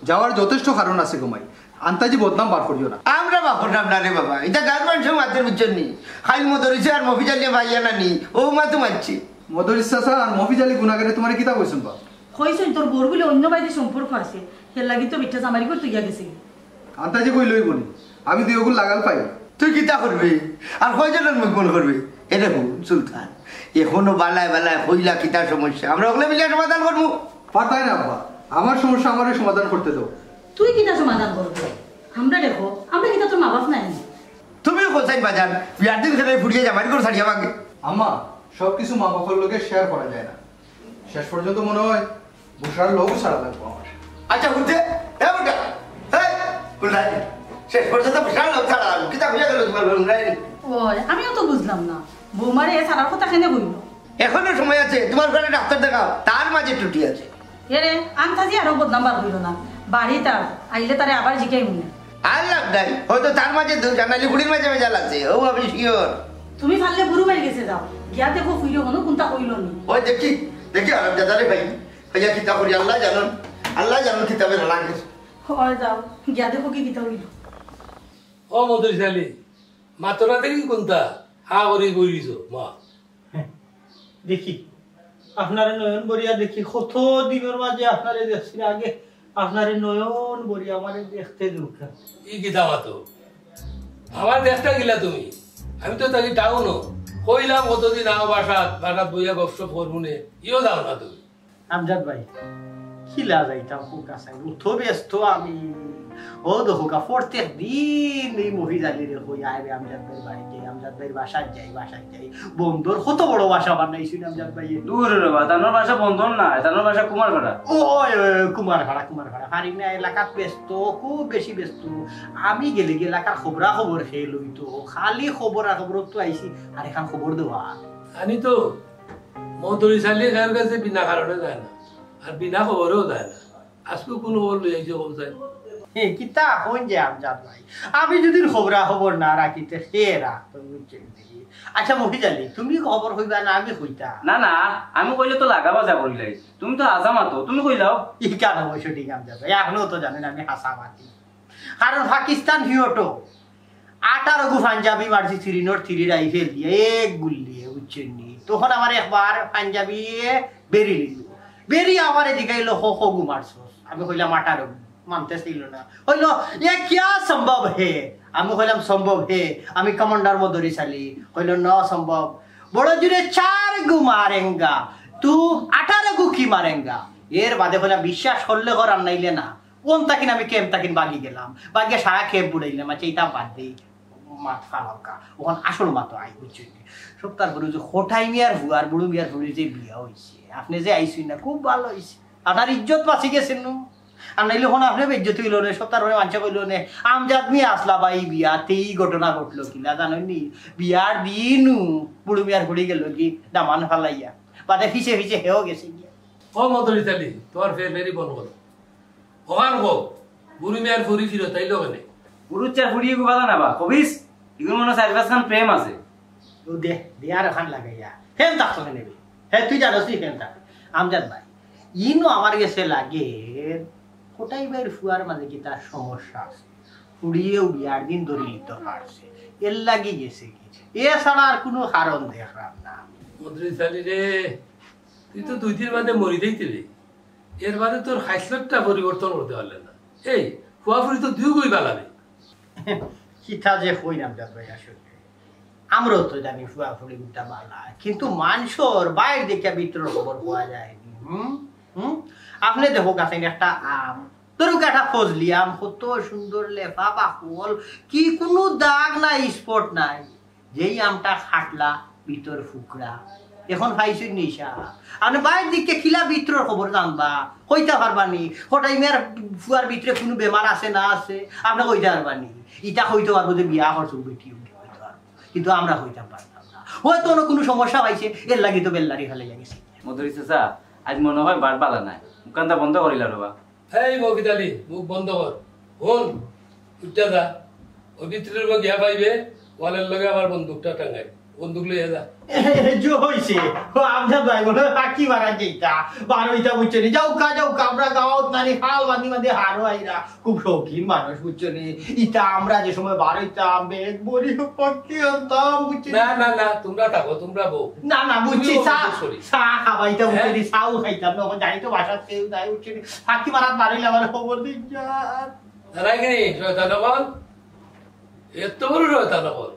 যাওয়ার যথেষ্ট কারণ আছে গো মাই, আন্তাজি বদনাম বার করিও না। আমরা বার করলাম না রে বাবা, ইতা গাঁওর মানষে মাতের, বুঝছস নি? কাইল মদরিছে আর মফিজ আলিয়ে বাইয়া না নি, ও মাতো মাতছে। মদরিছ চাচা আর মফিজ আলি গুনাগারে তোমারে কিতা কইছইন বা? কইছইন তোর বউর বুলে অইন্য বায়দি সম্পর্ক আছে, এরলাগি তো বেটা জামাইর ঘর থইয়া গেছে। আন্তাজি কইলে অইবো নি? আমি দুইওগুর লাগাল পাই। তুই কিতা করবে? আর কয়জনর মুখ বন্ধ করবে? এরে হুন সুলতান, এখনো বালায় বালায় কইলা কিতা সমস্যা, আমরা অকলে মিলিয়া সমাধান করমু। পারতায় না আব্বা, আমার সমস্যা আমারে সমাধান করতে দাও। তুই কিতা সমাধান করবে? আমরা দেখো, আমরা কিতা তোর মা বাপ নাই? তুমি কোথায় বাজার বিয়ার দিন খেলে ফুরিয়ে জামাই করে ছাড়িয়া ভাগে। আম্মা, সবকিছু মা বাপর লগে শেয়ার করা যায় না। শেষ পর্যন্ত মনে হয় বুসরার লভও ছাড়া লাগবো আমার। আচ্ছা, হুনতে, এ বেটা, এই, কোথায়? শেষ পর্যন্ত বুসরার লভ ছাড়া লাগবো। কিতা হইয়া গেল তোমার বউরাইন? ওই, আমিও তো বুঝলাম না, বৌমারে এ ছাড়ার কথা কেনে কইল? এখনো সময় আছে, তোমার ঘরে ডাক্তার দেখাও, তার মাঝে ত্রুটি আছে। এরে, আন্তাজি আরো বদনাম বার হইল না। বাড়িত আইলে তারে আবার জিকাই মনে। আর লাভ নাই, হয়তো তার মাঝে দোষ, আর নাইলে বুড়ির মাঝে ভেজাল আছে, ও আমি শিওর। তুমি পারলে বুরু মাইর গেছে যাও, গিয়া দেখো ফুইরে হনো কোনটা কইল নি। ওই দেখি, দেখি আরাম দাদারে ভাই, ভাইয়া কিতা করি আল্লাহ জানন, আল্লাহ জানন কিতাবে লাগে। হয় যাও, গিয়া দেখো কি কিতা হইল। ও মদরিছ আলী, মাতরা দেখি কোনটা হা করি বইলিছ মা। দেখি, আপনারে নয়ন ভরিয়া দেখি, কত দিনর মাঝে আপনারে দেখছি না আগে, আপনারে নয়ন ভরিয়া আমারে দেখতে দরকার। ই কিতা মাতো? আমার দেখতা গিলা তুমি? আমি তো থাকি টাউনো। কইলাম কতদিন আও বাসাত, বাসাত বইয়া গপসপ করমুনে, ইও যাও না তুমি। আমজাদ ভাই, কিলা যাইতাম, কউক্কা চাই, অত ব্যস্ত আমি। ও দেখউক্কা, প্রত্যেক দিন এই মহিজ আলীরে কই, "আয় রে আমজাদ ভাইর বাড়িত যাই, আমজাদ ভাইর বাসাত যাই, বাসাত যাই।" বন্দর কত বড় বাসা বানাইছইন আমজাদ ভাই। দূর রে বা, তানর বাসা বন্দর না, তানর বাসা কুমারপাড়া। ও, ওই, ওই, ওই, কুমারপাড়া, কুমারপাড়া। পারি না, এলাকাত ব্যস্ত, খুব বেশি ব্যস্ত। আমি গেলে গিয়া এলাকার খবরা খবর হে লইতো, খালি খবর আর খবর তো আইছি, আর এখান খবর দেওয়া। জানি তো, মদরিছ আলী কার কাছে বিনা কারণে যায় না, আর বিনা খবরেও যায় না। আজকে কোন খবর লই আইছে, খবর চাই। হে, কিতা কইন যে আমজাদ ভাই, আমি যদি খবরা খবর না রাখি, তে কে রাখতো, বুঝছেন নি? আচ্ছা মহিজ আলী, তুমি খবর কইবা না আমি কইতা? না, না, আমি কইলে তো লাগা বাজা করিলাই। তুমি তো আজা মাতো, তুমি কইলাও। ই কারণ অবশ্য ঠিক আমজাদ ভাই, এখনো তো জানেন আমি হাছা মাতি। কারণ পাকিস্তান ফিওটো আঠারো গু পাঞ্জাবি মারছি থ্রি নট থ্রি রাইফেল দিয়া, এক গুল্লিয়ে, বুঝছেন নি? তখন আমার একবার পাঞ্জাবিয়ে বেরি লিল, বেরি আমারে জিগাইলো, "ক, ক গু মারছস?" আমি কইলাম, "আঠারো গু।" মানতে চাইল না, কইলো, "ये क्या संभव है?" আমি কইলাম, "সম্ভব হে, আমি কমান্ডার মদরিছ আলী।" কইলো, "না সম্ভব।" "বড় জোরে চার গু মারেঙ্গা, তু আঠারো গু কি মারেঙ্গা?" এর বাদে কইলাম, "বিশ্বাস করলে কর, আর নাইলে না।" ওন তাকিন আমি ক্যাম্প তাকিন বাগি গেলাম, বাগিয়া সারা ক্যাম্প বুড়াইলাম। আচ্ছা, ইতা বাদ দেই, মাত ফালাউক্কা, ওখান আসল মাতো আই, বুঝছো নি? সব তারপরে ওই যে খোটাই মিয়ার ফুয়ার, বুড়ু মিয়ার ফুড়ির যে বিয়া হইছে, আপনি যে আইছইন না, খুব ভালা হইছে, আপনার ইজ্জত বাঁচি গেছে নু। আর নাইলে ওখান আপনি বেইজ্জত হইল নে, সব তারপরে মানষে কইল নে, "আমজাদ মিয়া আসলা বা ই বিয়া, তেই ঘটনা ঘটলো কিলা জানো নি?" বিয়ার দিনও বুড়ু মিয়ার ফুড়ি গেল কি দামান ফালাইয়া, বাদে ফিছে ফিছে হেও গেছে গিয়া। ও মদরিছ আলী, তোমার ফের ফেরি বন্ধ করো। ওখান গো, বুড়ু মিয়ার ফুড়ি ফিরত আইলো কেনে? বুড়ু চার ফুড়ি এগু বালা না বা, কবিস? এগুর মনে চার পাঁচ খান প্রেম আছে। ও দে, দে আর ওখান লাগাইয়া। ফেন থাকতো কেনে বে? হে, তুই জানোস নি ফেন থাক। আমজাদ ভাই, ইনো আমার গেছে লাগে, কোটাই ভাইর ফুয়ার মাঝে কিতা সমস্যা আছে। ফুড়িয়েও বিয়ার দিন ধরি নিতে পারছে। এর লাগি গেছে কি? এছাড়া আর কোনো কারণ দেখলাম না আমি। মদরিছ আলী রে, তুই তো দুই দিন বাদে মরি যাইতে রে। এর বাদে তোর খাইছলতটা পরিবর্তন করতে পারলে না। এই, ফুয়া ফুড়ি তো দুই গই বালাবে। কিতা যে কইন আমজাদ ভাই আসলে। আমরাও তো জানি ফুয়া ফুড়ি গুটা বালা, কিন্তু মানষর বাইর দেখিয়া ভিতরর খবর পাওয়া যায়নি। হুম? হুম? আপনি দেখউক্কা একটা আম, ধরুক একটা ফজলি আম, কত সুন্দর লেফা বাকল, কি কোনো দাগ নাই, স্পট নাই। যেই আমটা কাটলা, ভিতর ফুকরা। এখন পাইছইন নি ইশা? আপনি বাইর দিকে কিলা ভিতরর খবর জানবা? কইতা পারবা নি? কোটাই মিয়ার ফুয়ার ভিতরে কোনো বেমার আছে না আছে? আপনি কইতা পারবা নি? ইতা কইতে পারবো যে বিয়া করছে বেটি, উঠি কইতে পারবো। কিন্তু আমরা কইতাম পারতাম না। হয়তো অন্য কোনো সমস্যা পাইছে, এর লাগি তো বেল্লারি ফেলে গেছে। মদরিছ চাচা, আজ মনে হয় বাট বালা নাই। মুখখানটা বন্ধ করিলা রে বা। এই মফিজ আলী, মুখ বন্ধ কর। হুন, উঠতে যা। ওই ভিতরের গিয়া পাইবে, ওয়ালের লগে আমার বন্দুকটা টাঙ্গাই। বন্দুক লইয়া যা। এ, যে হইছে, ও আমজাদ ভাই বলে, "ফাঁকি মারা যেতা, বার হইতা বুঝছে নি। যাউক্কা, যাউক্কা, আমরা গাঁওত নানি খাল বান্ধি বান্ধি হারো আইরা।" খুব শৌখিন মানুষ, বুঝছো নি? ইতা আমরা যে সময় বার হইতাম, বেগ বড়ি পক্ষী হতাম, বুঝছো নি? না, না, না, তোমরা থাকো, তোমরা বউ। না, না, বুঝছি, তুমিও চা, বউ, sorry। চা খাবাইতাম, বুঝছো নি? হ্যাঁ? চাও খাইতাম না, ওখানে যাই তো বাসার কেউ নাই, বুঝছো নি? ফাঁকি মারাত বার হইলে আমার খবর দিন যা। দাঁড়াই গিরি, শয়তান হবল। এত বড় শয়তান অকল।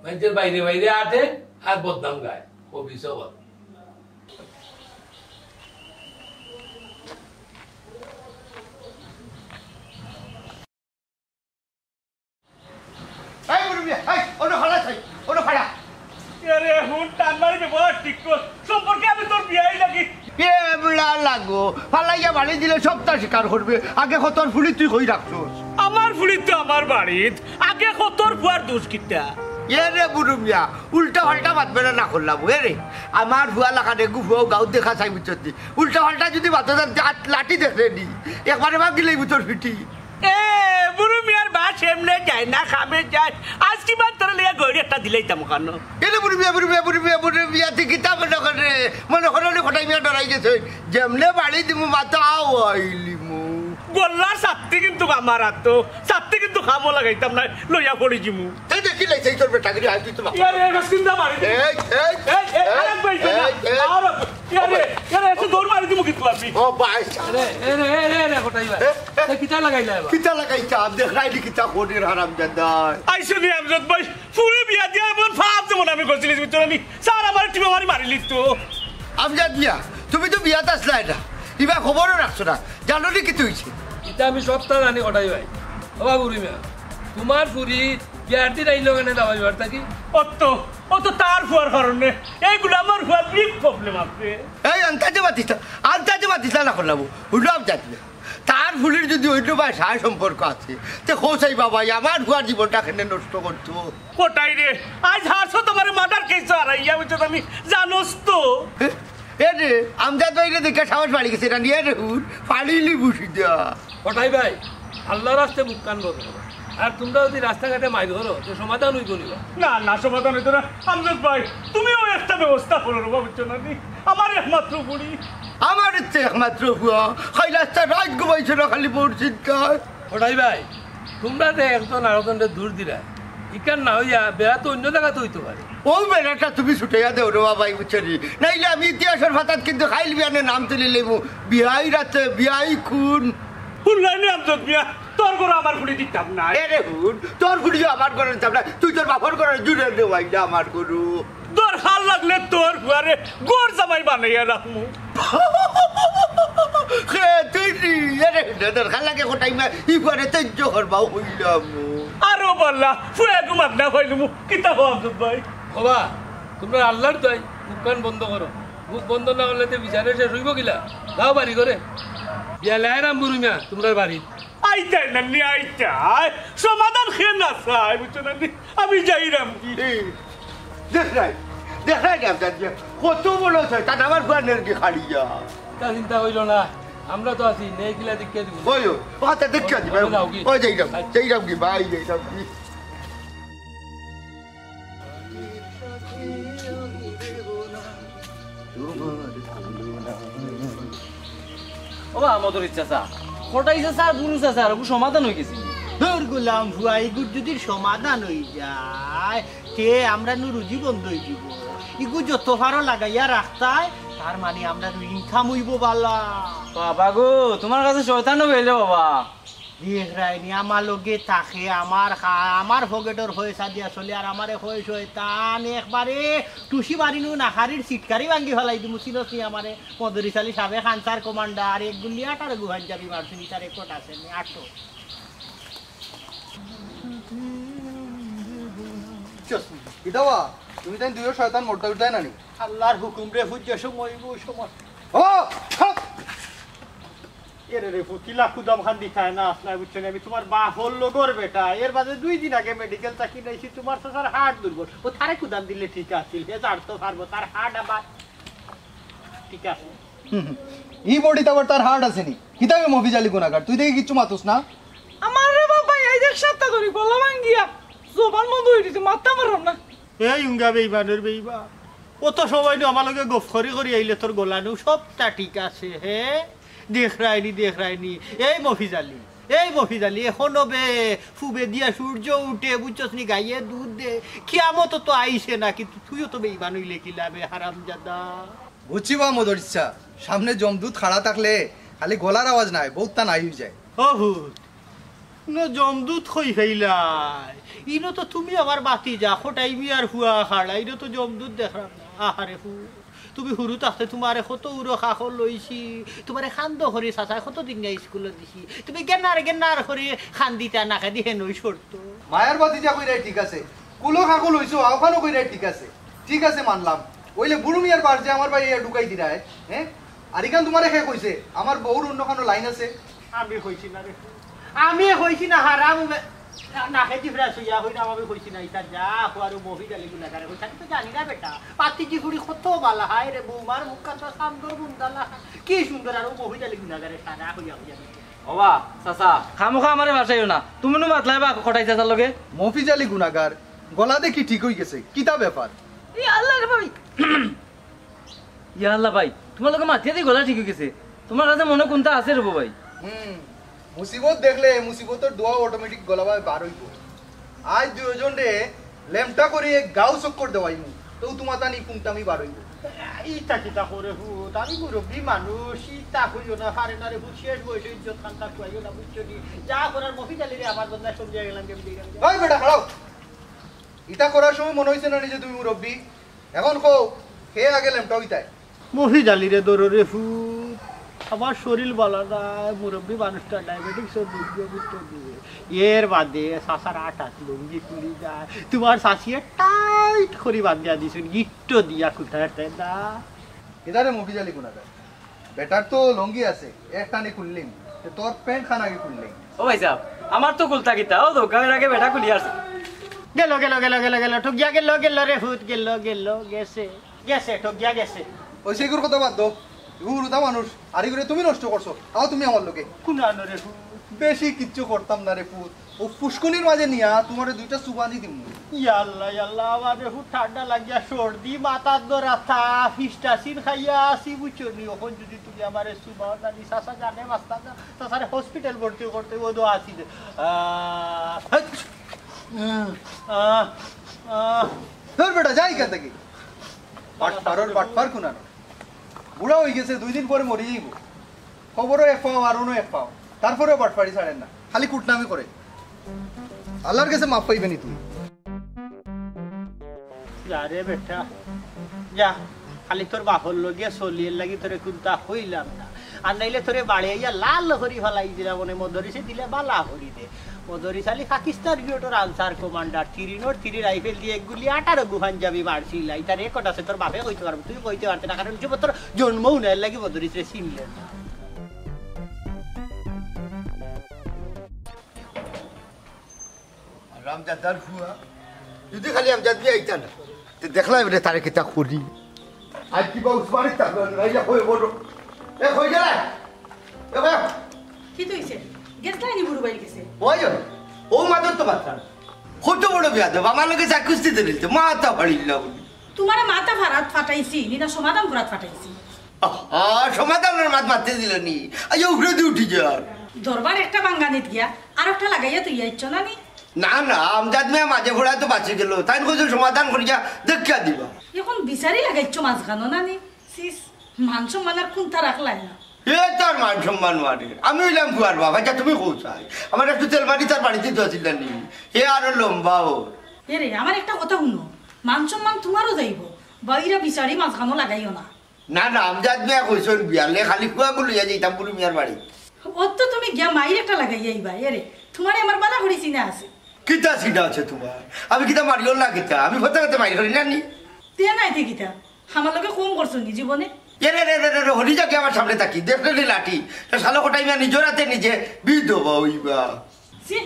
মাইনষের বাইরে বাইরে আটে আর বদনাম গায়। খবিছ অকল। এই মুরব্বি, এই, অনো খাড়া চাই, অনো খাড়া। আরে, হুন, টান মারি ব্যবহার ঠিক কর। সম্পর্কে আমি তোর বিয়াই লাগি। এ বুড়া লাগো, ফালাইয়া বাড়ি দিলে সবটা স্বীকার করবে। আগে কতর ফুড়ি তুই কই রাখছস? আমার ফুড়ি তো আমার বাড়িত। আগে কতর ফুয়ার দোষ কিতা? এ রে বুরু মিয়া, উল্টা পাল্টা মাত বেড়া না করলাম। এ রে, আমার ফুয়া লাখান এগু ফুয়াও গাঁও দেখা চাই বুঝছত নি। উল্টা পাল্টা যদি মাতো যান, আত লাঠি দেখলে নি। একবারে ভাঙিলাই বুঝছর ফিটি। এ, বুরু মিয়ার বাস এমনে যায় না, কামে যায়। আইজ কিবা তোরে লইয়া গড়ি একটা দিলাইতাম অখানো। এ রে বুরু মিয়া, বুরু মিয়া, বুরু মিয়া, বুরু মিয়া, তুই কিতা মনে করে? মনে করে অনে কটাই মিয়া ডরাই গেছে। যেমনে বাড়ি দিমু মাতো আও আইলিমু। গল্লার ছাত্তি কিন্তু আমার আতো। ছাত্তি কিন্তু কামো লাগাইতাম না, লইয়া পড়ি যিমু। এই দেখি লাইছে তোর বেটাগিরি, আয় তুই তো বাপ। ইয়ারে, এ, চিন্তা মারি দিমু। এই, এই, এই, এই, এই, আরেক ভাই, এই, এই, এই। আরো, ইয়ারে, ইয়ারে, এসে দৌড় মারি দিমু কিন্তু আমি। ও ভাই। এরে, এরে, এরে, এরে, কটাই ভাই। এ, এ। এ, কিতা লাগাইলা এবার? কিতা লাগাইছা? আম দেখরাইনি কিতা করির হারামজাদা। আইসো নি আমজাদ ভাই, ফুড়ি বিয়া দিয়া এমন ফাপ যেমন আমি করছিলি, বুঝছো নি? স্যার আমার টিপে মারি মারিলি তো। আমজাদ মিয়া, তুমি তো বিয়াত আসলা এটা। ইবা খবরও রাখছো না। জানো নি কিতা অইছে? ইটা আমি সবটা জানি কটাই ভাই। ও বাবু রিমা, তোমার ফুড়ি বিয়ার দিন আইলো কেনে দাবাইবার থাকি? অত, অত তার ফুয়ার কারণে। এইগুলা আমার ফুয়ার big problem আছে। এই আন্তাজে মাতিস না, আন্তাজে মাতিস না, না করলাম। হুনো আমজাদ মিয়া, তার ফুড়ির যদি অন্য বায় সায় সম্পর্ক আছে, তে খোঁচাই বাবা, আমার ফুয়ার জীবনটা কেনে নষ্ট করতো? কটাই রে, আইজ হারছো তোমারে murder case হারাইয়া, বুঝছো নি? জানোস তো? এ, এ রে, আমজাদ ভাইরে দেখে সাহস বাড়ি গেছে, এটা নিয়ে রে হুন, ফাড়িলি বুঝি দেয়া। কটাই ভাই, আল্লাহর রাস্তে মুখ কান বন্ধ করো। আর তোমরা যদি রাস্তাঘাটে মাইর করো, তো সমাধান অইবো নি বা? না, না, সমাধান অইতো না। আমজাদ ভাই, তুমিও একটা ব্যবস্থা করো রে বাবা, বুঝছো না নি? আমার একমাত্র ফুড়ি। আমার ইচ্ছে একমাত্র ফুয়া, খাই রাস্তা রাত ঘুমাইছে না খালি বউর চিন্তায়। কটাই ভাই, তোমরা যে একজন আরোজনরে দোষ দিরায়, ইখান না অইয়া বেড়া তো অন্য জাগাত অইতো পারে। ও বেড়াটা তুমি ছুটাইয়া দেও রে বাবা, বুঝছো নি? নাইলে আমি ইতিহাসর পাতাত কিন্তু খাইল বিয়ানে নাম তুলি লইমু। বিয়াই রাতে, বিয়াই খুন। হুনলায় নি আমজাদ মিয়া, তোর ঘরো আমার ফুড়ি দিতাম না। এ রে হুন, তোর ফুড়িও আমার ঘরো দিতাম না, তুই তোর বাপর ঘরো জুড়ে দেওয়াই না আমার ঘরো। দরকার লাগলে তোর ফুয়ারে ঘর জামাই বানাইয়া রাখমু। হে, তুই নি, এ রে হুন, দরকার লাগে কটাই মা, ই ফুয়ারে তেজ্য করবাও কইলাম। আরো বললা, ফুয়া ঘুমাত না পাইলুমু, কিতা কও আমজাদ ভাই? বাবা, তোমরা আল্লাহর দোয়াই, মুখ কান বন্ধ করো। মুখ বন্ধ না করলে তে বিচারে শেষ অইবো কিলা? যাও বাড়ি ঘরে। বিয়ালে আইরাম বুরু মিয়া, তোমরার বাড়ি। আইতায় না নি, আইতায়। সমাধান হে না চায়, বুঝছো না নি? আমি যাইরাম কি? এই, দেখরায়, দেখরায় নি আমজাদ মিয়া? কত বড় শয়তান, আমার ফুয়ার নেরগি খাড়িয়া। তা চিন্তা করিও না, আমরা তো আছি, নে কিলা দেখিয়া দিমু। ওই, ওই, ও হাতে দেখিয়া দিবা। ওই যাও কি? ওই যাইরাম, আচ্ছা। যাইরাম কি ভাই, যাইরাম কি? ও বা, মদরিছ চাচা, কটাই চাচা আর বুরু চাচা আর ওগু সমাধান অই গেছে নি? ধুর গোলাম ফুয়া, ইগুর যদি সমাধান অই যায়, তে আমরার নু রুজি বন্ধ অই যিবো। ইগু যত পারো লাগাইয়া রাখতায়, তার মানে আমরার নু income অইবো বালা। বাবা গো, তোমার কাছে শয়তানও বেইলে বাবা। দেখরায় নি, আমার লগে থাকে, আমার খা-, আমার পকেটর পয়সা দিয়া চলে, আর আমারে কয় শয়তান, একবারে টুসি বাড়ি নু নাখারির সিটকারি ভাঙ্গি ফালাই দিমু, চিনস নি আমারে? মদরিছ আলী সাবেক আনসার কমান্ডার, এক গুল্লি আঠারো গু পাঞ্জাবি মারছইন, ইতার record আছে নি, আটো। কিতা বা, তুমি তাইন দুইও শয়তান মরতা উঠতায় না নি? আল্লাহর হুকুম রে, ফুজ্জা সময় অইবো, সময়। ও, থাক। এরে রে, ফকিলা কুদাম খান দিতায় না, আসলে বুঝছো নি, আমি তোমার বাপর লগর বেটা। এর বাদে দুই দিন আগে মেডিকেল থাকি নাইছি, তোমার চাচার heart দুর্বল। ও তারে কুদাম দিলে ঠিক আছিল, হে জানতো পারবো, তার heart আবার ঠিক আছে। হুম, হুম। ই বডিত আবার তার heart আছে নি? কিতা বে মফিজ আলী গুনাগার, তুই দেখি কিচ্ছু মাতস না? আমার রে বাবা, এই এক সপ্তাহ ধরি গলা ভাঙ্গিয়া জবান বন্ধ অই গেছে, মাততাম পারলাম না। এই উঙ্গা বেইমানর বেইমান, অত সময় নু আমার লগে গফ করি করি আইলে তোর গলা নু সবটা ঠিক আছে, হে? দেখরায় নি, দেখরায় নি। এই মফিজ আলী, এই মফিজ আলী, এখনো বে ফুবে দিয়া সূর্য উঠে, বুঝছস নি, গাইয়ে দুধ দে। কিয়ামত তো আইছে না, কিন্তু তুইও তো বেইমান অইলে কিলা বে, হারামজাদা। বুঝছি বা মদরিছ চাচা, সামনে যমদূত খাড়া থাকলে খালি গলার আওয়াজ নায়, বউততা নাই অই যায়। ও ভূত, ইনো জমদূত কই ফাইলায়? ইনো তো তুমি আমার ভাতিজা, কটাই মিয়ার ফুয়া খাড়া, ইনো তো জমদূত দেখরাম না। আহারে ফুত, তুমি হুরু থাকতে তুমারে কত উরো খাকো লইছি, তুমারে কান্দো করি চাচায় কতদিন নিয়া স্কুলো দিছি, তুমি গেন্নার গেন্নার করি কান্দিতা, নাকেদি হেনই সরতো। মায়ার ভাতিজা কইরায় ঠিক আছে, কুলো খাকো লইছো, অউখানো কইরায় ঠিক আছে, ঠিক আছে মানলাম। অইলে বুরু মিয়ার বাড়ি যে আমার ভাইয়ে ঢুকাই দিরায়, হ্যাঁ? আর ইখান তুমারে কে কইছে? আমার বউর অন্য কুনু লাইন আছে? আমি কইছি না রে। আমি কইছি না, হারাম উবে-, না, নাকেদি ফেরা শুইয়া কইরাম, আমি কইছি না, ইতা যা কও আর অউ মফিজ আলী গুনাগারে কইছে, আমি তো জানি না বেটা। পাতিজি ফুড়ি কত বালা, হায়রে বউমার মুখখান তো চান্দর বুন্দালা, কি সুন্দর, আর অউ মফিজ আলী গুনাগারে সারা কইয়া কইয়া। ওবা, চাচা। খামোখা আমারে ফাসাইও না। তুমি নু মাতলায় বা কটাই চাচার লগে? মফিজ আলী গুনাগার, গলা দেখি ঠিক অইগেছে। কিতা ব্যাপার? ই আল্লাহ রে ভাই। ইয়া আল্লাহ ভাই, তুমার লগে মাতিয়া দি গলা ঠিক অইগেছে। তুমার কাছে মনো কুনতা আছে রে ভাই? হুম, মুসিবত দেখলে মুসিবতর দোয়া automatic গলা বায় বার অইবো। আইজ দুইওজনরে লেমটা করি এক গাউ চক্কর দেওয়াইমু, তেউ তুমার তানি পুংটামি বার অইবো। ইতা কিতা কও রে ফুত, আমি মুরব্বি মানুষ, ইতা কইও না, পারে না রে ফুত, শেষ বয়সে ইজ্জত খান্তা খুয়াইও না, বুঝছো নি? যা করার মফিজ আলীরে আমার বদনায় সমঝাইয়া গেলাম, কেমন দিলাম। ওই বেটা, খাড়াও। ইতা করার সময় মনো অইছে না নি যে তুমি মুরব্বি? এখন কও, কে আগে লেমটা অইতায়? মফিজ আলীরে ধরো রে ফুত, আমার শরীর বালা নায়, মুরব্বি মানুষটা ডায়াবেটিক্সর রোগী, বুঝছো নি? এর বাদে চাচার আটাত লুঙ্গি খুলি যায়, তুমার চাচিয়ে টাইট করি বান্ধিয়া দিছইন, গিট্টো দিয়া খুলতা পারতায় না। কিতা রে মফিজ আলী গুনাগার, বেটার তো লুঙ্গি আছে, এক টানে খুললিম, তে তোর প্যান্ট খান আগে খুললিম। ও ভাইসাব, আমার তো খুলতা কিতা, অউ তো গাউর আগে বেটা খুলিয়া আছে। গেল, গেল, গেল, গেল, গেল, ঠগিয়া গেল, গেল রে ফুত, গেল, গেল, গেছে। গেছে, ঠগিয়া গেছে। অইছে, ইগুর কথা বাদ দেও। ইগু হুরুতা মানুষ, আর ইগুরে তুমি নষ্ট করছো। আও তুমি আমার লগে। কুনানো রে ফুত? বেশি কিচ্ছু করতাম না রে ফুত। অউ ফুসকুনির মাঝে নিয়া তুমারে দুইটা চুবানি দিমু। ইয়া আল্লাহ, ইয়া আল্লাহ, আমার রে ফুত ঠান্ডা লাগিয়া সর্দি, মাথার ধরা তাপ, হিস্টাসিন খাইয়া আছি, বুঝছো নি? অখন যুদি তুমি আমারে চুবাও না নি, চাচা জানে বাঁচতা না। চাচারে হসপিটাল ভর্তি করতে অউ তো আছি যে। আহ, আহ, আহ। ধুর বেটা, যাই ইখান থাকি। বাটপারর বাটপার কুনানো। বুড়া অইগেছে, দুই দিন পরে মরি যাইবো। কবরও এক পাও, আরনও এক পাও। তারপরেও বাটপারি ছাড়ের না, খালি কুটনামি করে। আল্লার গেছে মাফ পাইবে নি তুই। যা রে বেটা, যা। খালি তোর বাপর লগে চলি, এর লাগি তোরে কুন্তা কইলাম না। আর নাইলে তোরে বাড়ি আইয়া লাল করি ফালাই দিলাম, মানে মদরিসে দিলে বালা করি দে। মদরিস আলী পাকিস্তান পিরিয়ডর answer commander, three not three rifle দিয়া এক গুলি আঠারো গু পাঞ্জাবি মারছিলা। ইতা রেকর্ড আছে, তোর বাপে কইতে পারবো, তুই কইতে পারতে না, কারণ যুবতর জন্মও না, এর লাগি মদরিসরে চিনলে না। হারামজাদার ফুয়া, যুদি খালি আমজাদ মিয়া আইতা না, তে দেখলায় বলে তারে কিতা করি। আইজ কিবা উসমানি থাকলো না, ইয়া কই বড়। এ, কই গেলায়? এ, কই? কিতা অইছে? গেছলায় নি বুরু ভাইর গেছে? ওই যে, অউ মাতর তো বাচ্চা। কত বড় বেয়াদব, আমার লগে যা কুস্তি ধরিলতে, মাথা ফাড়িল না বলি। তুমারে মাথা ফাড়াত ফাটাইছি, নি না সমাধান করাত ফাটাইছি? আহা, সমাধানর মাত মাততে দিল নি। আইয়া উপরেদি উঠি যার। দরবার একটা ভাঙ্গানিত গিয়া আরোকটা লাগাইয়া থইয়া আইছো না নি? না, না, আমজাদ মিয়া মাঝে পড়ায় তো বাঁচি গেল। তাইন কইছইন সমাধান করিয়া দেখিয়া দিবা। এখন বিচারি লাগাইছো মাঝখানো না নি? সিস, মান সম্মান আর কুন্তা রাখলায় না। এ তার মান সম্মান মারে। আমি অইলাম ফুয়ার বাপ। আচ্ছা, তুমি কও চাই। আমার একটু তেল মারি তার বাড়িত দিতে আছিল না নি? এ আরো লম্বা অর। এ রে, আমার একটা কথা হুনো। মান সম্মান তুমারও যাইবো। বাইরা বিচারি মাঝখানো লাগাইও না। না, না, আমজাদ মিয়া কইছইন বিয়ালে খালি ফুয়াগু লইয়া যাইতাম বুরু মিয়ার বাড়ি। অত তুমি গিয়া মাইর একটা লাগাইয়া আইবা, এরে, তুমারে আমার বালা করি চিনা আছে। কিতা চিনা আছে তুমার? আমি কিতা মারিও না কিতা? আমি ফতে ফতে মাইর করি না নি? তে নাই তে কিতা? আমার লগে কম করছো নি জীবনে? এরে, রে, রে, রে, রে, হলি যা কি আমার সামনে থাকি, দেখলে নি লাঠি? তা শালা কটাই মিয়া নিজর আতে নিজে বিধবা অইবা। ছি,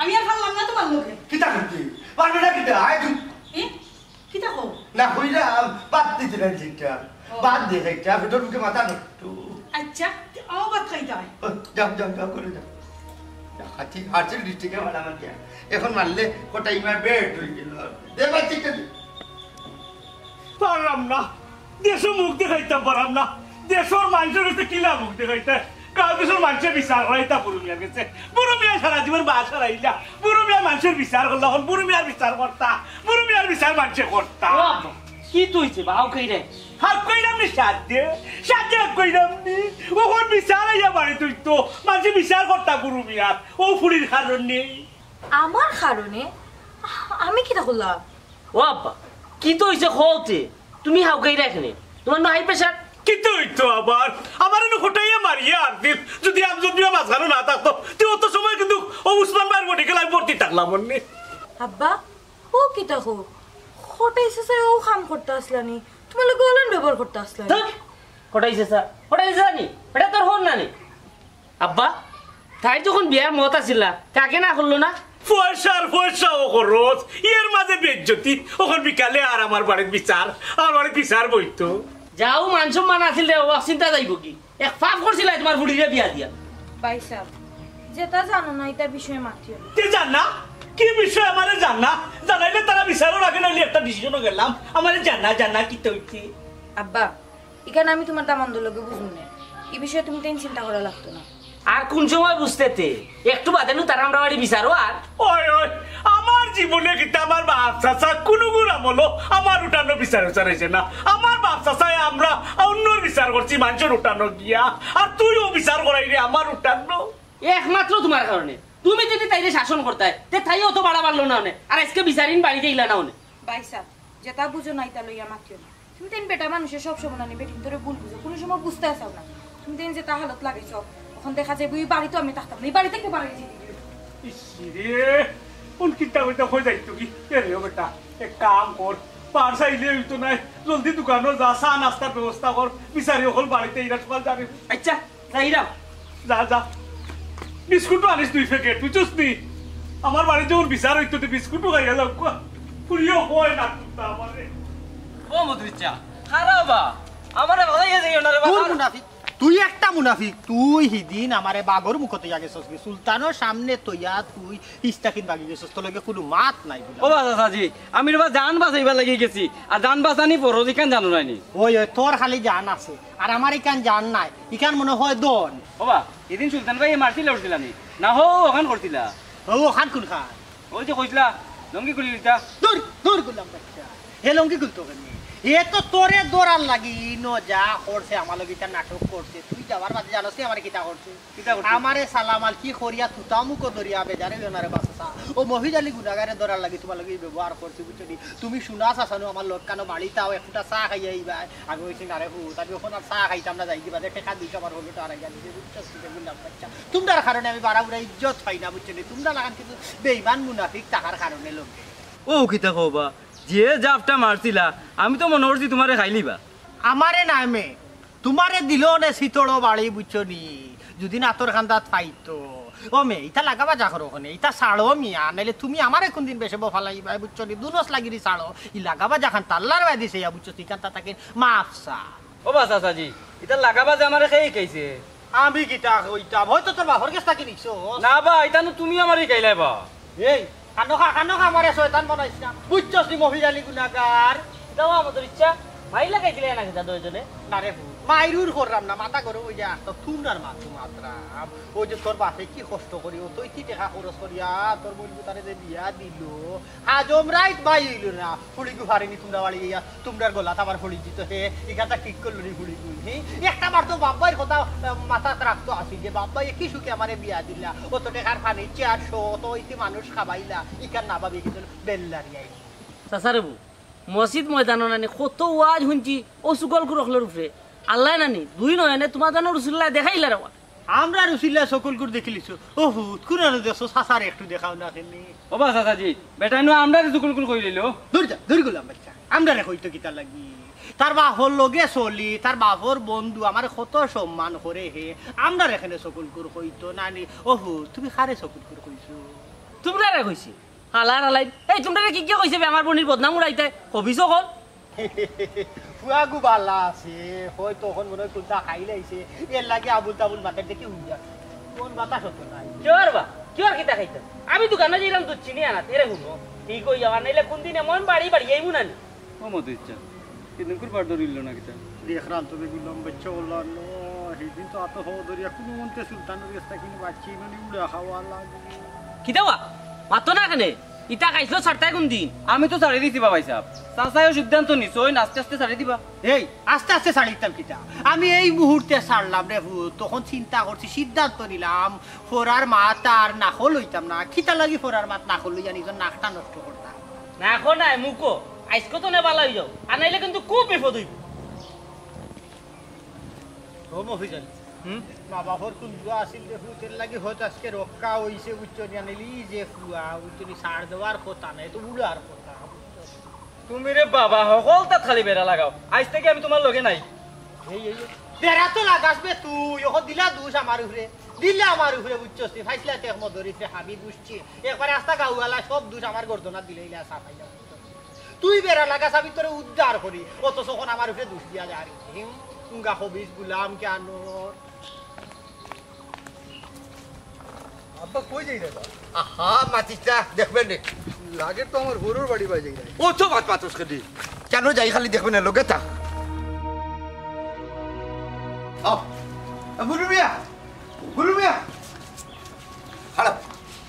আমি আর পারলাম না তুমার লগে। কিতা করতে? পারবে না কিতা? আয় তুই। এ? কিতা কও? না, কইলাম, বাদ দিতে না যেটা। ও। বাদ দে যেটা, পেটর মুখে মাথা নষ্ট। আচ্ছা, তে আও ভাত খাইতায়। ও, যাও, যাও, যাও, করে যাও। যা, হাতি, হাতির লিপস্টিকে মারা মার দিয়া। এখন মারলে কটাই মার বেড হয়ে গেল। দে বাচ্চাটা দে। পারলাম না। দেশো মুখ দেখাইতাম পারলাম না। দেশর মানষর গেছে কিলা মুখ দেখাইতায়? গাঁও দেশর মানষে বিচার করাইতা বুরু মিয়ার গেছে। বুরু মিয়া সারা জীবন বাস হারাইলা। বুরু মিয়া মানষর বিচার করলা, অখন বুরু মিয়ার বিচার করতা। বুরু মিয়ার বিচার মানষে করতা। ও আব্বা। কিতা অইছে বা, হাউকাইরে? হাউকাইরাম নি সাধ্যে, সাধ্যে হাউকাইরাম নি। অখন বিচার আইয়া বাড়িত অইতো, মানষে বিচার করতা গুরু মিয়ার, অউ ফুড়ির কারণে। আমার কারণে? আমি কিতা করলাম? ও আব্বা, কিতা অইছে কওতে? তুমি হাউকাইরায় কেনে? তুমার নু হাই প্রেশার? কিতা অইতো আবার? আমারে নু কটাইয়া মারিয়া আর দিল। যুদি আমজদ মিয়া মাঝখানো না থাকতো, তে অত সময় কিন্তু অউ উসমান ভাইর মেডিকেল আমি ভর্তি থাকলাম অনে। আব্বা, অউ কিতা কও? কটাই চাচায় অউ কাম করতা আছলা নি, তুমার লগে অলান ব্যবহার করতা আছলা নি। ধুর, কটাই চাচা, কটাই চাচা নি? ইটা তোর ফোন না নি? আব্বা, তাইর যখন বিয়ার মত আছিল না, তে আগে না করলো না? পয়সার পয়সাও খরচ, এর মাঝে বেইজ্জতি। অখন বিকালে আর আমার বাড়িত বিচার, আমার বাড়িত বিচার বইতো। যাও, মান সম্মান আছিল রে, অউ চিন্তা যাইবো কি? এক পাপ করছিলায় তুমার ফুড়িরে বিয়া দিয়া। ভাইসাব, যেতা জানো না, ইতা বিষয়ে মাতিও না। তে জান না? কি বিষয় আমারে জান না? জানাইলে তারা বিচারও রাখে, নাইলে একটা ডিসিশনও গেলাম। আমারে জান না, জান না, কিতা অইছে? আব্বা, ইখান আমি তুমার দামান্দর লগে বুঝমু নে। ই বিষয়ে তুমি তেন চিন্তা করা লাগতো না। আর কুন সময় বুঝতে তে? একটু বাদে নু তারা আমরার বাড়ি বিচারো আর। ওই, ওই, আমার জীবনে কিতা আমার বাপ চাচা কুনুগুর আমলো আমার উঠানো বিচার উচার অইছে না। আমার বাপ চাচায় আমরা অন্যর বিচার করছি মানষর উঠানো গিয়া। আর তুইও বিচার করাইরে আমার উঠানো। একমাত্র তুমার কারণে। তুমি যুদি তাইরে শাসন করতায়, তে তাইও তো বাড়া পারলো না অনে। আর আইজকে বিচারিন বাড়িত আইলা না অনে। ভাইসাব, যেতা বুঝো না ইতা লইয়া মাতিও না। তুমি তেন বেটা মানুষে সব সময় নানি বেটিন্তরে ভুল বুঝো, কুনু সময় বুঝতায় চাও না। তুমি তেন যেতা হালত লাগাইছো, অখন দেখা যাইবো ই বাড়িত আমি থাকতাম না, ই বাড়ি থাকি বারইয়া যাইতাম। ইস রে, কুন কিতা কইতা কই যাইতো কি? এ রে ও বেটা, এক কাম কর, বার চাইলে অইতো নায়, জলদি দোকানো যা, চা নাস্তার ব্যবস্থা কর, বিচারি অকল বাড়িত আইরা সকাল যাবে। আচ্ছা, যাইরাম। যা, যা। বিস্কুটও আনিস দুই প্যাকেট, বুঝছস নি? আমার বাড়িত যখন বিচার অইতো, তে বিস্কুটও খাইয়া যাও, কুয়া। ফুড়িও কয় না, কুত্তা আমারে। ও মদরিচ্চা, খারাপ বা। আমারে ভালাই গেছে, ওনারে বা কোন খারাপ। মুনাফিক? তুই একটা মুনাফিক। তুই হিদিন আমারে বাঘর মুখো থইয়া গেছস কি? সুলতানর সামনে থইয়া তুই ইস্তাকিন ভাগি গেছস, তোর লগে কুনু মাত নাই বুলে। ও বা চাচাজি, আমি রে বা জান বাঁচাইবার লাগি গেছি, আর জান বাঁচানি ফরজ ইখান জানো নানি? ওই, ওই, তোর খালি জান আছে, আর আমার ইখান জান নাই, ইখান মনে হয় দন। ও বা, হিদিন সুলতান ভাইয়ে মারছিলা উঠছিলা নি? না হো, অখান করছিলা। ও, অখান কুনখান? ওই যে কইছিলা, লুঙ্গি খুলি দিতা। দূর, দূর গুলাম বাইচ্চা। হে লুঙ্গি খুলতো কেনে? হে তো তোরে ধরার লাগি ইনো যা করছে, আমার লগে ইতা নাটক করছে। তুই যাওয়ার বাদে জানোস নি আমারে কিতা করছে? কিতা করছে? আমারে সালাম আলকি করিয়া তুতা মুখো ধরিয়া বেজারে অইও না রে বা চাচা। ও মফিজ আলী গুনাগারে ধরার লাগি তুমার লগে ই ব্যবহার করছে, বুঝছো নি? তুমি শুনা চাচা নু আমার লগে কানো বাড়িত আও, এক ফুটা চা খাইয়া আইবায়। আমি কইছি, "না রে পুত, আমি অখন আর চা খাইতাম না, যাইগি বাদে টেকা দুইশো আমার হলো তো আর আইয়া দিছে, বুঝছো নি? তুমরার কারণে আমি বাড়া বুড়া ইজ্জত পাই না, বুঝছো নি? তুমরা লাখান কিছু বেইমান মুনাফিক থাকার কারণে লগে।" ও কিতা কও বা, যে জাপটা মারছিলা, আমি তো মনো করছি তুমারে খাইলিবা। আমারে নায় মে, তুমারে দিলো অনে সিতড়ো বাড়ি, বুঝছো নি? যুদি নাতর কান্দাত পাইতো। ও মে, ইতা লাগা বাজা করো কেনে, ইতা ছাড়ো মিয়া, নাইলে তুমি আমারে কুনদিন বেশে বফালাইবায়, বুঝছো নি? দুনস লাগিরি ছাড়ো, ই লাগা বাজা খান তাল্লার বায় দিছে ইয়া, বুঝছো নি? ইখান তা তাকে মাফ চা। ও বা চাচাজি, ইতা লাগা বাজা আমারে কে হিকাইছে? আমি কিতা কইতাম, হয়তো তোর বাপর গেছ থাকি নিছস। না বা, ইতা নু তুমি আমারে হিকাইলায় বা। এই, কানো খা, কানো খা, আমারে শয়তান বানাইছ না। বুঝছস নি মফিজ আলী গুনাগার? দাও আমাদের ইচ্ছা। মাইর লাগাই দিলে না কিতা দুইজনে? না রে পুত, মাইরুর করলাম না, মাথা গরম অই যায়, আর তো তুমরার মাথা মাতরাম। ওই যে তোর বাপে কি কষ্ট করি, ও তুই কি টেকা খরচ করিয়া তোর বইন পুতারে যে বিয়া দিল, আজম রাইত বাই অইল না, ফুড়িগু পারেনি তুমরা বাড়ি গিয়া, তুমরার গলাত আবার ফুড়ি দিত হে, ইখানটা ঠিক করল নি ফুড়িগু, হে? একটা বার তো বাপ ভাইর কথা, আহ, মাথাত রাখতো আছিল যে বাপ ভাই কি সুখে আমারে বিয়া দিলা, অত টেকার ফানি চেয়ার শো, অত ইতি মানুষ খাবাইলা, ইখান না ভাবি কিন্তু বেল্লারি আইল। চাচা রে বউ, মসজিদ ময়দানো নানি কত ওয়াজ হুনছি, ও সুগল কুরখলর উপরে। আল্লাহ নানি, দুই নয়নে তুমার জানো রসুল্লাহ দেখাইলা রে ওয়া। আমরা রসুল্লাহ সকল করে দেখিলিছো। ও হুত, কুনানো দেখছো, চাচারে একটু দেখাও না কেনে? ও বা চাচাজি, বেটাইনু আমরারে জুকুল কুল কই লইলো। দূর যা, দূর গুলাম বাচ্চা। আমরারে কইতো কিতা লাগি? তার বাপর লগে চলি, তার বাপর বন্ধু, আমারে কত সম্মান করে হে। আমরারে কেনে চকুলকুর কইতো নানি? ওহো, তুমি কারে চকুলকুর কইছো? তুমরারে কইছি। হালার হালাই। এই তুমরারে কিগিয়ে কইছে বে আমার বইনর বদনাম উড়াইতায়? হবিস অকল। ফুয়াগু বালা আছে, হয়তো অখন মনে হয় কুন্তা খাইলাইছে, এর লাগি আবুল তাবুল মাতের দেখি হুইয়া। কোন বাতাস হতো নাই। কিওর বা? কিওর কিতা খাইতাম? আমি দোকানো যাইরাম দুধ চিনি আনাত, এরে হুনো। ঠিক অইয়া আর নাইলে কুনদিন এমন বাড়ি বাড়ি আইমু নানি। ও মতো ইচ্ছা। কিন্তু কুরবার ধরিল না কিতা? দেখরাম তো বেগুন লম্বা চওলা ন, হিদিন তো আতো হো ধরিয়া কুনু মন্তে সুলতানর গেছ থাকি বাচ্চি ননি উড়া খাওয়া লাগে। কিতা বা? মাতো না কেনে? ইতা খাইছো ছাড়তায় কোন দিন? আমি তো ছাড়ি দিছি বাবাই সাহেব। চাচায়ও সিদ্ধান্ত নিছইন, আস্তে আস্তে ছাড়ি দিবা। এই, আস্তে আস্তে ছাড়ি দিতাম কিতা? আমি এই মুহূর্তে ছাড়লাম রে পুত। তখন চিন্তা করছি, সিদ্ধান্ত নিলাম, ফরার মাত আর নাকল লইতাম না। কিতা লাগি ফরার মাত নাকল লইয়া নিজর নাকটা নষ্ট করতাম? নাকো নায়, মুখো। আইজকু তো নেবা লই যাও, আর নাইলে কিন্তু খুব বিপদ অইবো। ও মফিজ আলী, হুম? মা বাপর কুন দোয়া আছিল রে পুত, এর লাগি হয়তো আজকে রক্ষা অইছে, বুঝছো নি? আনিলি যে ফুয়া, বুঝছো নি, ছাড় দেওয়ার কথা নায়, তো উড়ার কথা। তুমি রে বাবা, হকলতাত খালি বেড়া লাগাও। আইজ থাকি আমি তুমার লগে নাই। এই, এই, এই। বেড়া তো লাগাস বে তুই, অখন দিলা দুষ আমার উপরে, দিলা আমার উপরে, বুঝছস নি? ফাইসলা তে এক মদরিফে হাবি বুঝছি, একবারে আস্তা গাউআলা সব দুষ আমার গর্দনাত দিলে ইলা সাফাইলা। তুই বেড়া লাগাস, আমি তোরে উদ্ধার করি, অথচ অখন আমার উপরে দুষ দিয়া যায়। হুম, তুঙ্গা খবিস গুলাম কেন? আব্বা, কই যাইরায় বা? আহা, মাতিস না, দেখবে নে। লাগের তো আমার হউরর বাড়ি বায় যাইরায়। ও তো মাত মাতস কেনে? কেনে যাই খালি দেখবে নে, লগে থাক। আও, আ, বুলু মিয়া, বুলু মিয়া। খারাপ।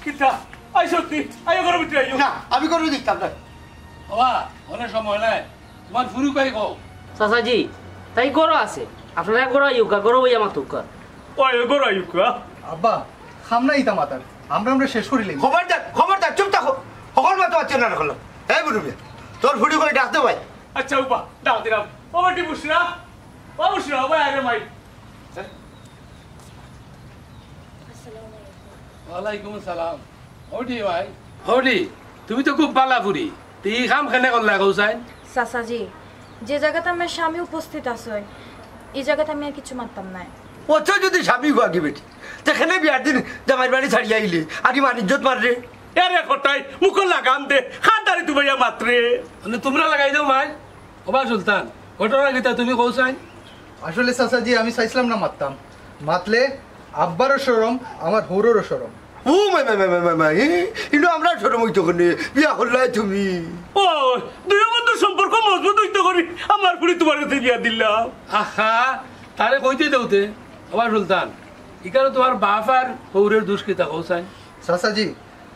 কিতা? আই সত্যি, আই ঘরর ভিতরে আইও। না, আমি ঘরো যাইতাম না। বাবা, অনেক সময় নাই। তুমার ফুরি কই কও? চাচাজি, তাই ঘরো আছে। আপনারা ঘরো আইউক্কা, ঘরো বইয়া মাতউক্কা। ওই, ঘরো আইউক্কা। আব্বা, খাম না ইতা মাতার। আমরা, আমরা শেষ করিলে। খবরদার, খবরদার, চুপ থাকো। হকল মাতো আছে না হকল। এই বুলু মিয়া, তোর ফুরি কই, ডাক দে ভাই। আচ্ছা, উবা, ডাক দিলাম। ও বেটি বুশরা, ও বুশরা, ও ভাই, আরে ভাই। ওয়ালাইকুম আসসালাম। হউডি ভাই। হউডি, তুমি তো খুব বালা ফুরি। তে ই কাম কেনে করলা কও চাইন? চাচাজি, যে জাগাত আমার স্বামী উপস্থিত আছে, ই জাগাত আমি আর কিছু মাততাম নায়। অত যদি স্বামী হুয়াগি বেটি, তে কেনে বিয়ার দিন জামাইর বাড়ি ছাড়িয়া আইলে, আর ই মান ইজ্জত মাররে? এরে কটাই, মুখো লাগাম দে, খানদারি তুমাইয়া মাতরে। মানে তুমরা লাগাই দেও মাই? ওবা সুলতান, ঘটনা কিতা তুমি কও চাইন? আসলে চাচাজি, আমি চাইছিলাম না মাততাম। মাতলে আব্বারও শরম, আমার হউররও শরম। ও মাই, মাই, মাই, মাই, মাই, মাই, ই, ইনো আমরার শরম অইতো কেনে? বিয়া করলায় তুমি। ও, দুইও বন্ধুর সম্পর্ক মজবুত অইতো করি, আমার ফুরি তুমার গেছে বিয়া দিলাম। আহা, তারে কইতে দেও তে। ওবা সুলতান, ইখানো তুমার বাপ আর হউরর দুষ কিতা কও চাইন? চাচাজি,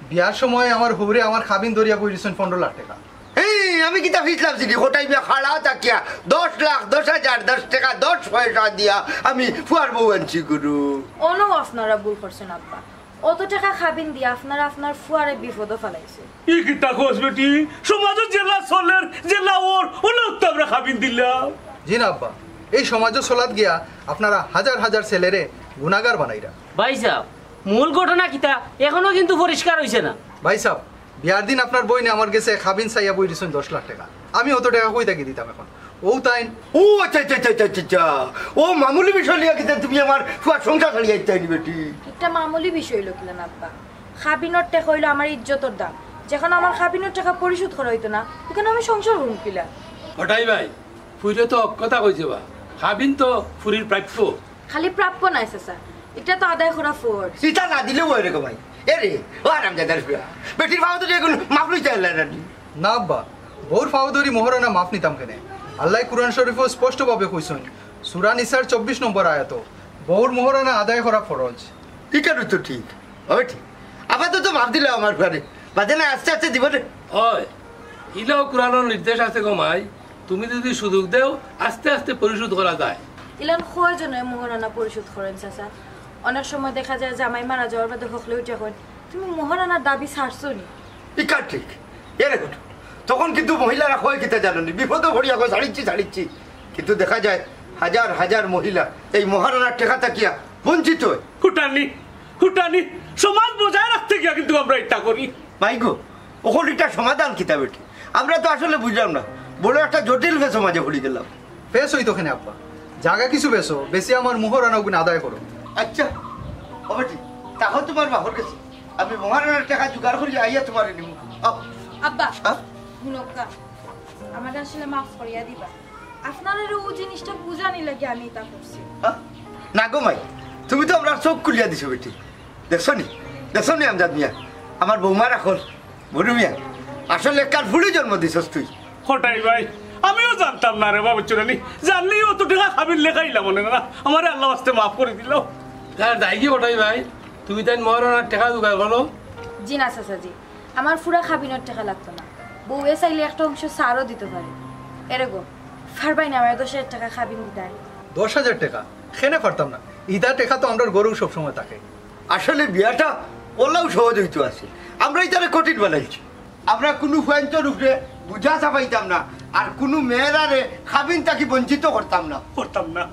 বিয়ার সময় আমার হউরে আমার খাবিন ধরিয়া কই দিছইন পনরো লাখ টেকা। এই, আমি কিতা ফিছলাম চিনি? কটাই বিয়া খাড়া থাকিয়া দশ লাখ, দশ হাজার, দশ টেকা, দশ পয়সা দিয়া আমি ফুয়ার বউ আনছি গুরু। অনো আপনারা ভুল করছইন আব্বা। অত টেকা খাবিন দিয়া আপনারা আপনার ফুয়ারে বিপদো ফালাইছইন। ই কিতা কস বেটি? সমাজো যেলা চলের, যেলা অর, অলাউ তো আমরা খাবিন দিলাম। জি না আব্বা, এই সমাজো চলাত গিয়া আপনারা হাজার হাজার ছেলেরে গুনাগার বানাইরা। ভাইসাব, মূল ঘটনা কিতা এখনো কিন্তু পরিষ্কার অইছে না। ভাইসাব, বিয়ার দিন আপনার বইনে আমার গেছে খাবিন চাইয়া বই দিছইন দশ লাখ টেকা। আমি অত টেকা কই থাকি দিতাম এখন? ও তাইন। ও আচ্ছা, আচ্ছা, আচ্ছা, আচ্ছা, আচ্ছা। ও মামুলি বিষয় লইয়া কিতা তুমি আমার ফুয়ার সংসার ছাড়িয়া আইতায় নি বেটি? ইটা মামুলি বিষয় অইলো কিলা না আব্বা? খাবিনর টেকা অইলো আমার ইজ্জতর দাম। যেখানো আমার খাবিনর টেকা পরিশোধ করা অইতো না, অখানো আমি সংসার করমু কিলা? কটাই ভাই, ফুইরে তো হক কথা কইছে বা। খাবিন তো ফুরির প্রাপ্য। খালি প্রাপ্য নায় চাচা, ইটা তো আদায় করা ফরজ। ইটা না দিলেও অয় রে গো ভাই। এরে, ও হারামজাদার ফুয়া। বেটির পাও ধরি অখন মাফ লইতে আইলা না নি? না আব্বা, বউর পাও ধরি মোহরানা মাফ নিতাম কেনে? আল্লায় কুরআন শরিফো স্পষ্টভাবে কইছইন, সূরা নিসার চব্বিশ নম্বর আয়াতো, বউর মোহরানা আদায় করা ফরজ। ইখানো তো ঠিক। অয় ঠিক। আপাতত মাফ দিলাও আমার ফুয়ারে। বাদে না আস্তে আস্তে দিবো নে। অয়, ইলাও কুরআনর নির্দেশ আছে গো মাই, তুমি যদি সুযোগ দেও, আস্তে আস্তে পরিশোধ করা যায়। ইলান কয়জনে মোহরানা পরিশোধ করইন চাচা? অনেক সময় দেখা যায় জামাই মারা যাওয়ার বাদে হকলে উঠিয়া কইন, "তুমি মোহরানার দাবি ছাড়ছো নি?" ইখান ঠিক। এরে ঘটক, তখন কিন্তু মহিলারা কয় কিতা জানো নি? বিপদো পড়িয়া কয়, "ছাড়িচ্ছি, ছাড়িচ্ছি।" কিন্তু দেখা যায় হাজার হাজার মহিলা এই মোহরানার টেকা থাকিয়া বঞ্চিত অয়। ফুটানি, ফুটানি, সমাজ বজায় রাখতে গিয়া কিন্তু আমরা ইতা করি। মাই গো, অখন ইটার সমাধান কিতা বেটি? আমরা তো আসলে বুঝলাম না, বড় একটা জটিল ফে-, সমাজে পড়ি গেলাম। ফেস অইতো কেনে আব্বা, জাগা কিছু বেচো, বেচিয়া আমার মোহরানা অগুন আদায় করো। আচ্ছা, ও বেটি, থাকো তুমার বাপর গেছে, আমি মোহরানার টেকা জোগাড় করি আইয়া তুমারে নিমু। আও। আব্বা, হ্যাঁ? হুনউক্কা, আমারে আসলে মাফ করিয়া দিবা। আপনারারে অউ জিনিসটা বুঝানি লাগি আমি ইতা করছি। হ্যাঁ? না গো মাই, তুমি তো আমরার চউখ খুলিয়া দিছো বেটি। দেখছো নি? দেখছো নি আমজাদ মিয়া? আমার বউমার আকল। বুলু মিয়া, আসলে কার ফুড়ি জন্ম দিছস তুই। কটাই ভাই, আমিও জানতাম না রে বাবা, চুরানি। জানলেউ অত টেকা খাবিন লেখাইলাম অনে না। আমারে আল্লার ওয়াস্তে মাফ করি দিলাও। তার দায় কি কটাই ভাই? তুমি তাইন মোহরানার টেকা জোগাড় করো। জি না চাচাজি, আমার পুরা কাবিনর টেকা লাগতো না, বউয়ে চাইলে একটা অংশ ছাড়ও দিতো পারে। এরে গো, পারবায় নি আমারে দশ হাজার টেকা কাবিন দিতায়? দশ হাজার টেকা? কেনে পারতাম না, ইতা টেকা তো আমরার ঘরেউ সবসময় থাকে। আসলে বিয়াটা অলাউ সহজ অইতো আছিল, আমরা ইতারে কঠিন বানাইছি। আমরা কুনু ফুয়াইন্তর উপরে বুঝা চাপাইতাম না, আর কুনু মেয়েরারে কাবিন থাকি বঞ্চিত করতাম না। করতাম না।